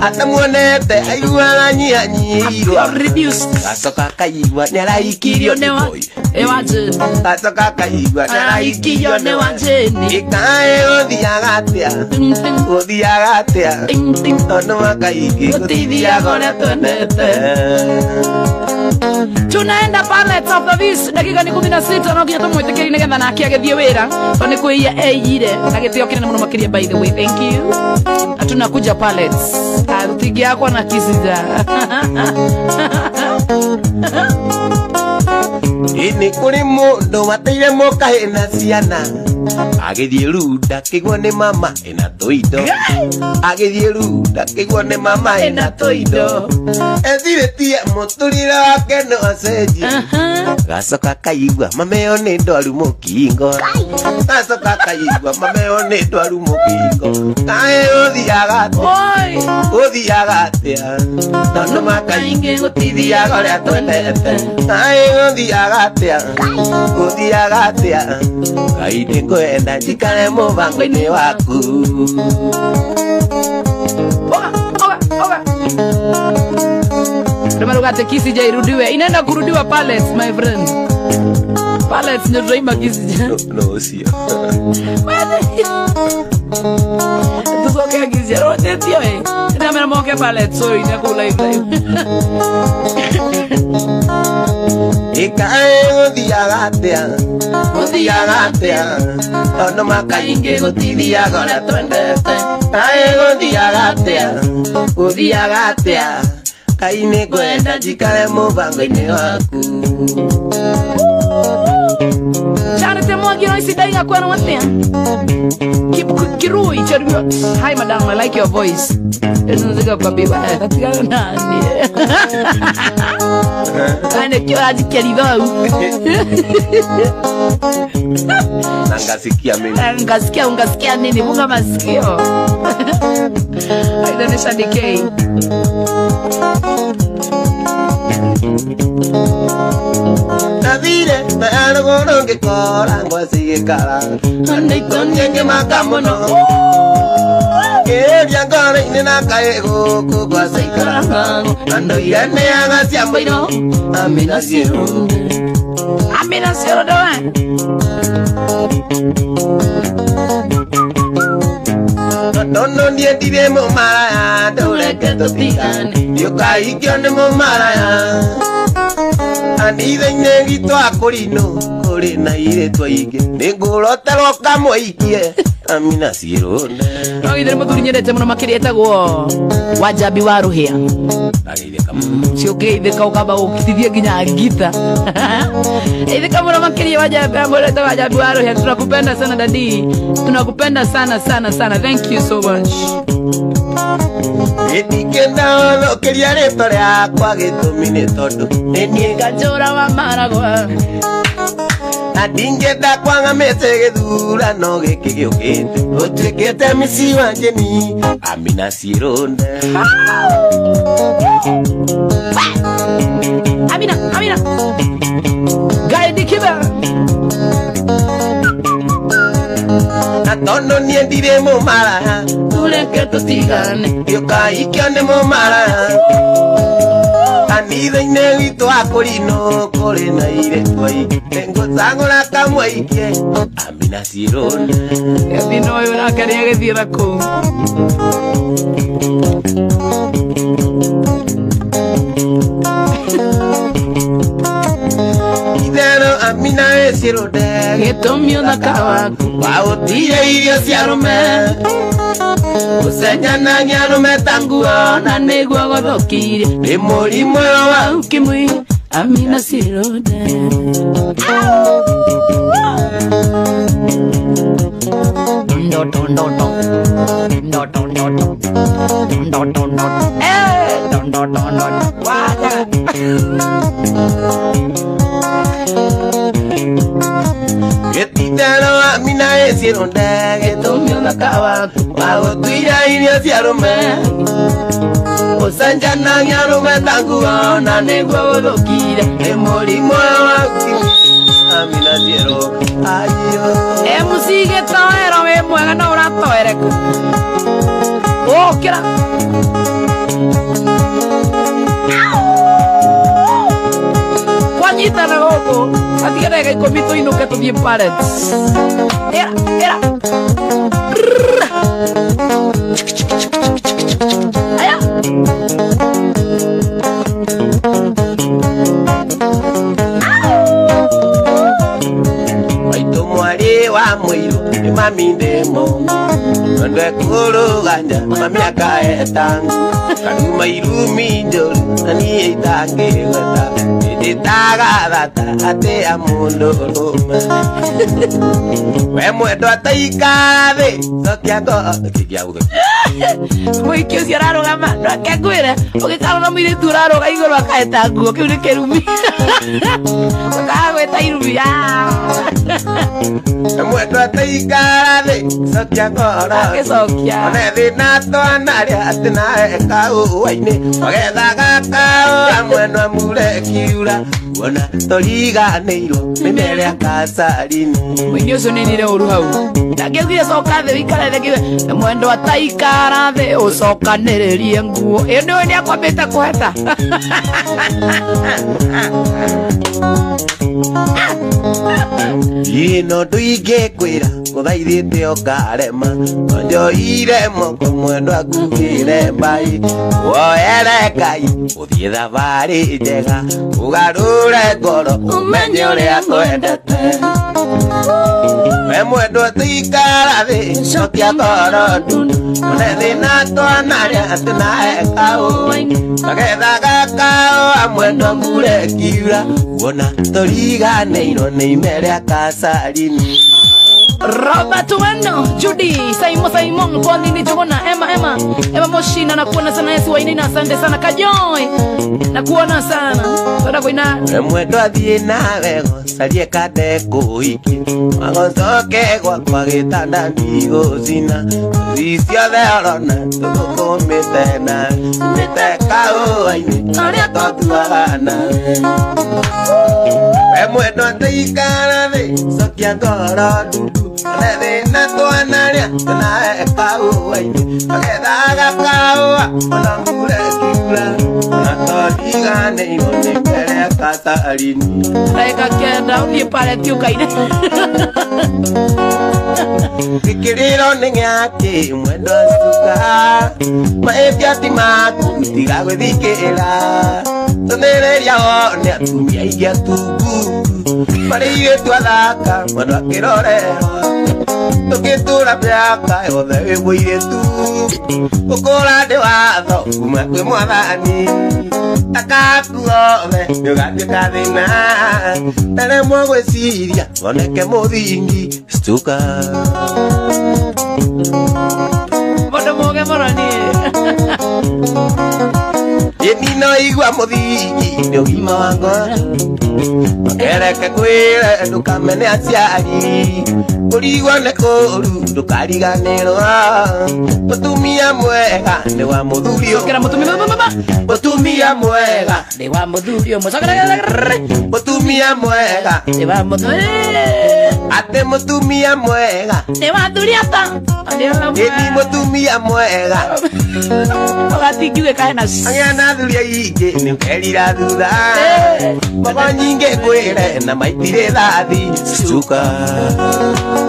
atamuonete aiguaga nyihanyiihirwo acoka akaigua nĩaraikirio nĩ Wanjĩni acoka akaigua nĩaraikirio nĩ Wanjĩni ĩkaĩ gũthiaga atĩa gũthiaga atĩa tondũ makaingĩ gũtithiaga ũrĩa twendete. Tunaenda pale top of this dakika ni 16 no nginya tumwitikiri nigetha nake agithie wira to ni kuiya eyire na gitio kinene muno makiria. By the way, thank you. Na tunakuja pallets atutigi yakwa na Kicija. Nĩ kũrĩ mũndũ wateire mũkahĩ na ciana Agĩthiĩ runda kĩguo nĩ mama ĩna tũindo. Agĩthiĩ runda kĩguo nĩ mama ĩna tũindo. Ethirĩtie mũtũrĩre wake no acenjie. Gacoka kaigua mameo nĩ ndwaru mũkingo. Gacoka kaigua mameo nĩ ndwaru mũkingo. Kaĩ ũthiaga atĩa? Ũthiaga atĩa? Tondũ makaingĩ gũtithiaga ũrĩa twendete. Kaĩ ũthiaga atĩa? Ũthiaga atĩa? Ngai nĩngwenda njikare mũbango-inĩ waku. Oga, oga, oga. Ndio Kisi ja irudiwe. Inaenda kurudiwa Palace, my friend. Palace ndio tunaimba Kisi ja. No sio. Tusoke Kisi ja. Rote tio eh. Ndio mera moke Palace so inakula live live. Ikae gũthiaga atĩa? Gũthiaga atĩa? Tondũ makaingĩ gũtithiaga ũrĩa twendete. Kaĩ gũthiaga atĩa? Gũthiaga atĩa? Ngai nĩngwenda njikare mũbango-inĩ waku. Charity Mwangi Royce Daiga kwenu atĩa? Kirui Cheruiyot. Hi madam, I like your voice. Nzika kwa biba. Katika nani? Ane kio ajikelivau. Nangasikia mimi. Ngasikia, ungasikia nini? Funga masikio. Aidanisha DK. Navire na arugoro ngikora ngwacigikara. Ndikonienge makamuno. Keria ngoro-inĩ na kaĩ gũkũ gwacaikara. Andũ ireneaga cia mũiro amina ciĩrũnde. Amina ciĩrũnde we. Tondũ niĩ ndirĩ mũmaraya ndũreke tũtigane. Ndiũkaikio nĩ mũmaraya. Kanitha-inĩ witũ akũrinũ kũrĩ na irĩtu aingĩ. Nĩngũroterwo kamũikie amina ciĩrũnde. No githĩ mũthuri nyendete mũno makĩria etagwo Wanjambi wa Rũhĩa. Ciũkĩithĩka ũkamba gũkitithia nginya ngita. Ithĩka mũno makĩria Wanjambi amwĩrĩte Wanjambi wa Rũhĩa. Tunakupenda sana dadi. Tunakupenda sana sana sana. Thank you so much. Ndingĩenda gũthũkĩria rĩtwa rĩakwa gĩtũmi nĩ tondũ nĩ niĩ Ngajũra wa maragwa. Na ndingĩenda kwaga mĩtĩ gĩthurano gĩkĩ gĩũkĩte ũtuĩkĩte mĩciĩ wa njeni amina ciĩrũnde. Amina, Amina. Gaidi Kibe. Na tondũ niĩ ndirĩ mũmaraya tũreke tũtigane. Ndiũkaikio nĩ mũmaraya. Kanitha-inĩ witũ akũrinũ kũrĩ na irĩtu aingĩ. Nĩngũcagũra kamũikie amina ciĩrũnde. Gĩthino ũyũ nake nĩagĩthiĩ na kũu. Itherũ amina ĩciĩrũnde. Gĩtũmi ũthaka waku waũtire irio cia arũme. Gũcenjanagia arũme ta nguo na nĩguo gũthũkirie. Nĩ mũrimũ ũyũ wa ukimwi amina ciĩrũnde. Ndo ndo ndo ndo ndo ndo ndo ndo ndo ndo eh ndo ndo ndo ndo waja. Gĩtitero amina ĩciĩrũnde. Gĩtũmi ũthaka waku waũtuire irio cia arũme. Gũcenjanagia arũme ta nguo na nĩguo gũthũkire. Nĩ mũrimũ ũyũ wa ukimwi amina ciĩrũ ayo. MC gĩtoero wĩ mwega no ũratoereka. Ũkĩra. Kwanyitana gũkũ atige ndagĩka ikũmi tũinũke tũthiĩ Palace. Ĩra, ĩra. Aya. Maitũ mwarĩ wa mũirũ Nĩ mami ndĩ mũmũ Mwendwa ekũrũganja mami akaeta Karuma irumi njũru na niĩ itangĩgweta Ndĩtaga thata atĩa mũndũ rũme We mwendwa taikara thĩ cokia ngoro kĩgia gũthĩ Mũhiki ũcio ararũgama ndwake ngwĩre ũgĩkarora mũirĩtu ũrarũga igũrũ akaheta nguo kĩu nĩ kĩrumi ũkaga gwĩta irumi. Mwendwa taikara thĩ cokia ngoro Agĩcokia. One thĩna twanarĩa atĩ nawe kaũa-inĩ Magethaga kaũa mwendwa mbura ĩkiura Kuona tũriganĩirwo mĩmera ya kacarini Mũini ũcio nĩ nire ũru hau ndangĩaugire coka thĩ ũikare thĩ ngiuge mwendwa taikara thĩ ũcokanĩrĩrie nguo ĩyo nĩwe nĩakwambĩte kũheta. Ino ndũingĩkwĩra ngũthaithĩte ũkarema Nonjoire moko mwendwa ngugĩre mbai Woere Ngai ũthiĩ thabarĩ njega Ũgarũre ngoro ũmenye ũrĩa ngwendete We mwendwa taikara thĩ cokia ngoro ndundu One thĩna twanarĩa atĩ nawe kaũa-inĩ Magethaga kaũa mwendwa mbura ĩkiura Kuona tũriganĩirwo nĩ ime rĩa kacarini Robert Weno, Judy, Simon Simon, Pauline Jogona, Emma Emma, Emma Moshina na kuona sana Yesu wainina, asante sana Kajoy. Na kuona sana. Twenda kuina. Mwendwa thiĩ nawe gũcarie kande kũhiki Magocoke gwakwa gĩtanda ndigũcina Thi ciothe ũrona tũthũkũmĩte nawe Mĩte kaũa-inĩ arĩa twatuaga nawe We mwendwa taikara thĩ cokia ngoro ndundu One thĩna twanarĩa nawe kaũa-inĩ Magethaga kaũa ona mbura ĩkiura Ona tũriganĩirwo nĩ mbere ya kacarini Ndagĩka 9 ũthiĩ pareti ũkaine. Gĩkĩrĩro nĩ gĩakĩ mwendwa cuka Mahĩtia ti maku tiga gwĩthikĩra Tũthĩrĩria wone atumia aingĩ atungu Marĩ airĩtu athaka mwendwa akĩrorerwo Tũgĩtũra mĩaka yothe wĩ mũirĩtu Gũkũra nĩ watho kuma kwĩ mwathani Akaku othe nĩũgatuĩka thĩna Ndaremwo gwĩciria woneke mũthingi Stuka Mũndũ mũũgĩ mũno niĩ. Ĩni no igua mũthingi nĩ ũgima wa ngoro Makereke kwĩre ndũkamene aciari Kũrigwo nĩ kũũru ndũkariganĩrwo Mũtumia mwega nĩ wa mũthuri ũmwe Cokera mũtumia mama. Mũtumia mwega Nĩ wa mũthuri ũmwe. Cokera. Mũtumia mwega Nĩ wa mũthuri. Atĩ mũtumia mwega Nĩ wa thuri ata. Ĩni mũtumia mwega Ũgatingiuge kahena. Agĩa na thuri aingĩ nĩ ũkerira thutha Mbogo nyingĩ ngwĩre na maitirĩ thathi Cuka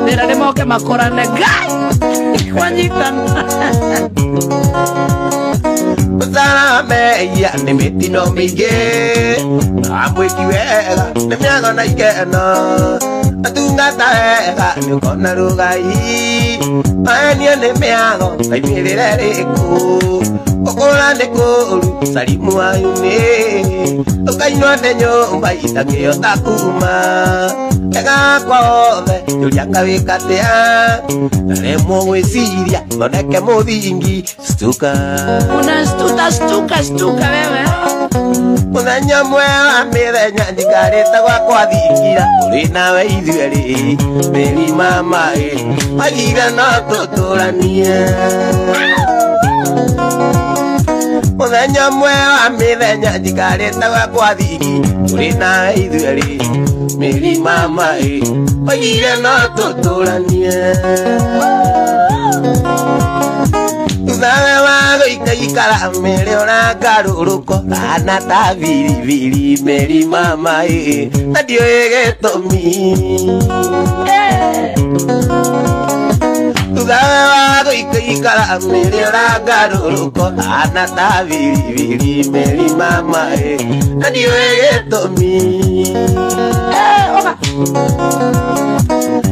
Ndĩra nĩ moke makorane Ngai kwanyitana. Ũtara mehia nĩ mĩtino mĩingĩ Na mwĩki wega nĩ mĩago na ikeno Atungata wega nĩ ũkona rũgai Maenio nĩ mĩago maimĩrĩre rĩkũ Gũkũra nĩ kũũru carimu wa-inĩ Ũkainwo nĩ nyũmba itangĩhota kuma Ega kwa othe njũria ngawĩka atĩa Ndaremwo gwĩciria thondeke mũthingi Stuka Unastuta stuka stuka wewe. Mũthenya ũmwe wa mĩthenya njikarĩte gwakwa thingira Tũrĩ nawe ithuerĩ mĩri mama ĩ Maigire no tũtũranie Mũthenya ũmwe wa mĩthenya njikarĩte gwakwa thingi Tũrĩ nawe ithuerĩ mĩri mama ĩ Maigire no tũtũranie Thutha wa gũikaikara mĩrĩ ũrangarũrũko Kana ta biribiri mĩri mama ĩ Na ndiũĩ gĩtũmi Thutha wa gũikaikara mĩrĩ ũrangarũrũko Kana ta biribiri mĩri mama ĩ Na ndiũĩ gĩtũmi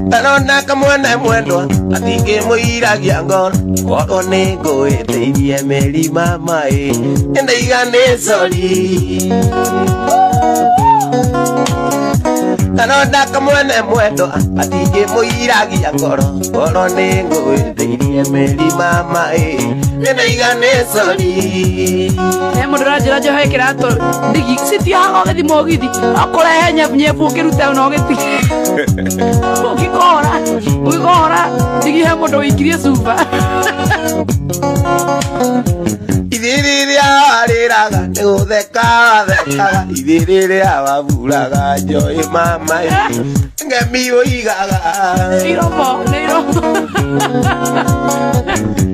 Ndarona kamwene mwendwa atingĩmũiragia ngoro korwo nĩ ngũĩtĩirie meri mama ĩ ndaiga nĩ sori. Ndarona kamwene mwendwa atingĩmũiragia ngoro korwo nĩ ngũĩtĩirie meri mama ĩ ndaiga nĩ sori. He mũndũ ũranjĩra njohe kĩratũ ndigi citihaga ũgĩthiĩ mũgithi akũrehe nyebunyebu ũkĩrute na ũgĩtige ũgĩkohora ndigi he mũndũ ũikirie cuba. Ithĩ rĩrĩa warĩraga nĩ gũtheka wathekaga ithĩ rĩrĩa waburaga njoĩ mama ĩ ngemi ũigaga iromo nĩ iromo.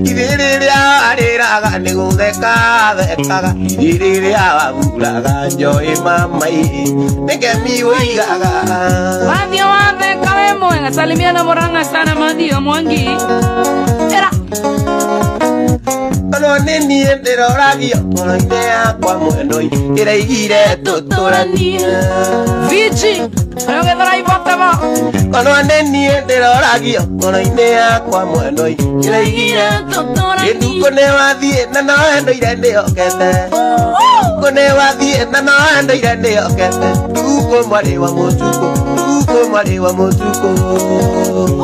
Ithĩ rĩrĩa warĩraga nĩ gũtheka wathekaga ithĩ rĩrĩa waburaga njoĩ mama ĩ ngemi ũigaga. Mathio watheka we mwega salimia na Murang'a sana Mathio Mwangi era. Ono nĩ niĩ ndĩroragio ngoro-inĩ yakwa mwendoi ĩraigire tũtũranie. Viji ũgethora ibotebo. Ono nĩ niĩ ndĩroragio ngoro-inĩ yakwa mwendoi ĩraigire tũtũranie. Ndukũ nĩ wathiĩ na no ndoire ndĩhokete. Ndukũ nĩ wathiĩ na no ndoire ndĩhokete. Ndukũ mwarĩ wa mũtukũ, ndukũ mwarĩ wa mũtukũ.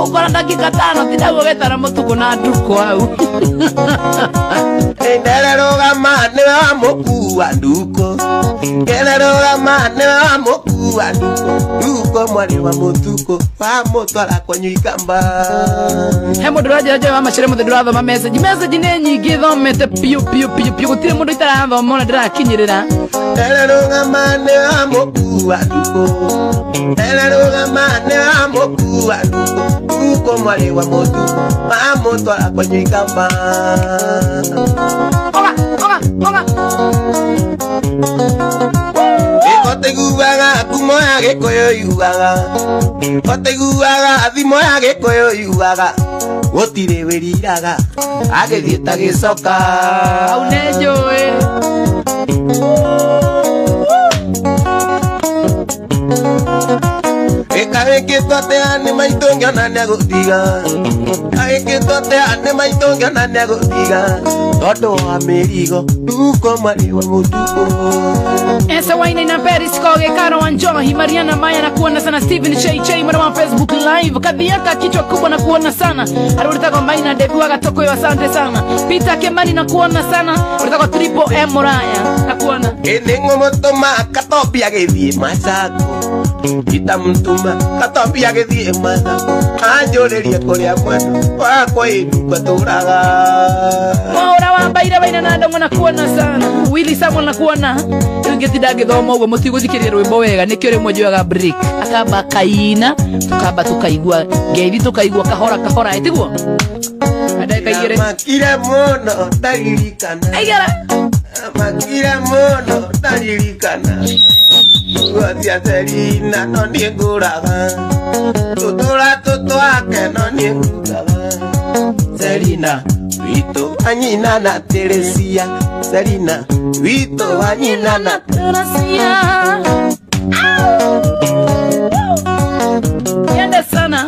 Ũkora ndagĩka tano tindaguo ũgetara mũtukũ na ndukũ hau. Ndererũgama nĩwe wamũkua ndukũ. Ndererũgama nĩwe wamũkua ndukũ. Ndukũ mwarĩ wa mũtukũ wamũtwara kwanyu ikamba. He mũndũ ũranjĩra njoe wa macere mũthĩ ndĩrathoma message. Message nĩ nyingĩ thomete piũ piũ piũ piũ gũtirĩ mũndũ itarathoma ona ndĩrakinyĩrĩra. Ndererũgama nĩwe wamũkua ndukũ. Ndererũgama nĩwe wamũkua ndukũ. Ndukũ mwarĩ wa mũtukũ wamũtwara kwanyu ikamba. Oga oga oga. Koteguaga kumo ya gĩkũyũ yugaga koteguaga thimo ya gĩkũyũ yugaga gũtirĩ wĩriraga agĩthiĩ ta gĩcoka. Hau nĩ njũĩ. Ĩkawĩkĩtwo atĩa nĩ maitũ ngĩona nĩegũtiga. Kawĩkĩtwo atĩa nĩ maitũ ngĩona nĩegũtiga tondũ wa mĩrigo ndukũ mwarĩ wa mũtukũ. Esa Waina na Paris Koge Karo Wanjohi Mariana Maya na kuona sana Steven Chei Chei mwana wa Facebook Live Kadhiaka kichwa kubwa na kuona sana Arulitako Maina Debi Wagatoko yo asante sana Peter Kemani na kuona sana Arulitako Triple M Moraya na kuona Ĩnĩngũmũtũma Katobia gĩthiĩ Masako Itamũtũma Katobia gĩthiĩ Masako anjũrĩrie kũrĩa mwena wakwa ĩndukũ atũraga. Mwaura wa Mbaire Waina na Ndongo na kuona sana Willy Samuel na kuona ngĩtinda ngĩthoma ũguo mũtigũthikĩrĩria rwĩmbo wega nĩkĩo rĩmwe njoyaga break akamba kaina tukamba tukaigua ngeithi tukaigua kahora kahora ĩtiguo ndagĩka igĩrĩ. Makire mũno ndaririkana aigara makire mũno ndaririkana nguo cia Selina no niĩ ngũraga tũtũra tũtwake no niĩ ngugaga Selina witũ anyina na Teresia Selina witũ anyina na Teresia. Yende sana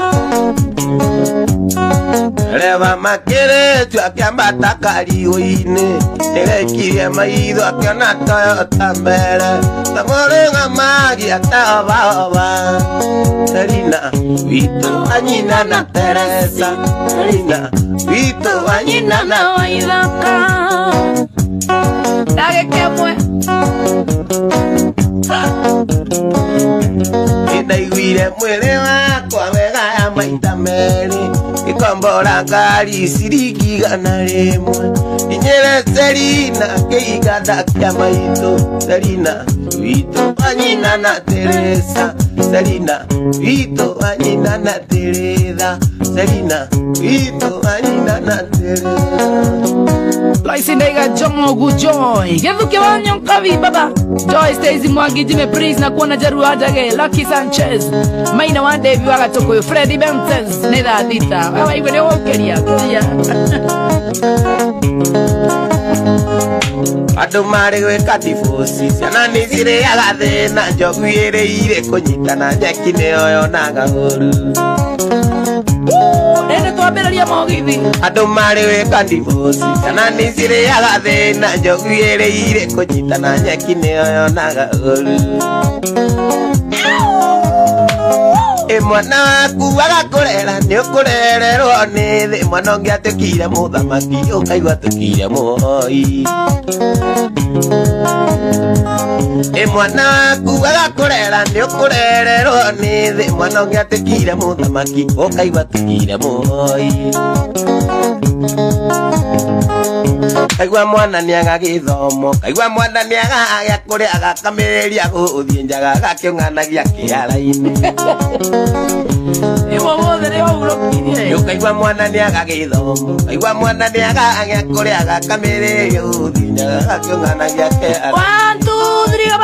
Reba makeretu akĩambata kariũ-inĩ nĩrekirie maitho akĩona Toyota mbere ta mũrĩng'a magia taobaoba Selina witũ anyina na Teresa Selina witũ anyina na Waithaka ndagĩka ĩmwe. Nĩndaiguire mwĩrĩ wakwa wega ya maita merĩ ngĩkombora ngari ciringi 100 nginyĩre Selina kĩiganda kĩa maitũ Selina witũ anyina na Teresa Selina witũ anyina na Teresa Selina witũ anyina na Teresa. Loisi Ndaiga Jomogu Joy Gethuke wa Nyonkavi baba Joy Stacy Mwangi Jimmy Prince na kuona Jeru Ajage Lucky Sanchez Maina wa Devi wa Gatokoyo Freddy Bentes nĩ thaa thita wewe igwe nĩ ũgũkĩria kia. Andũ marĩ gwĩka divorce ciana nĩ cirĩaga thĩna njogu ĩrĩire kũnyitana nyeki nĩyo yonaga ũru. Nene twambĩrĩria mũgithi. Andũ marĩ wĩka ndivosi kana nĩcirĩaga thĩna njogu ĩrĩire kũnyitana nyeki nĩyo yonaga ũru. Ĩ mwana waku agakũrera nĩũkũrererwo nĩ thĩ mwana ũngĩ atuĩkire mũthamaki ũkaigua atuĩkire mũhoi. Ĩ mwana waku agakũrera nĩũkũrererwo nĩ thĩ mwana ũngĩ atuĩkire mũthamaki ũkaigua atuĩkire mũhoi. Kaigua mwana nĩaga gĩthomo kaigua mwana nĩaga gĩa kũrĩa agakamĩrĩria gũthiĩ njaga agakĩũng'anagia kĩara-inĩ. Ĩmwe wothe nĩ waurũkirie. Ũkaigua mwana nĩaga gĩthomo kaigua mwana nĩaga gĩa kũrĩa agakamĩrĩria gũthiĩ njaga agakĩũng'anagia kĩara. 1 2 3.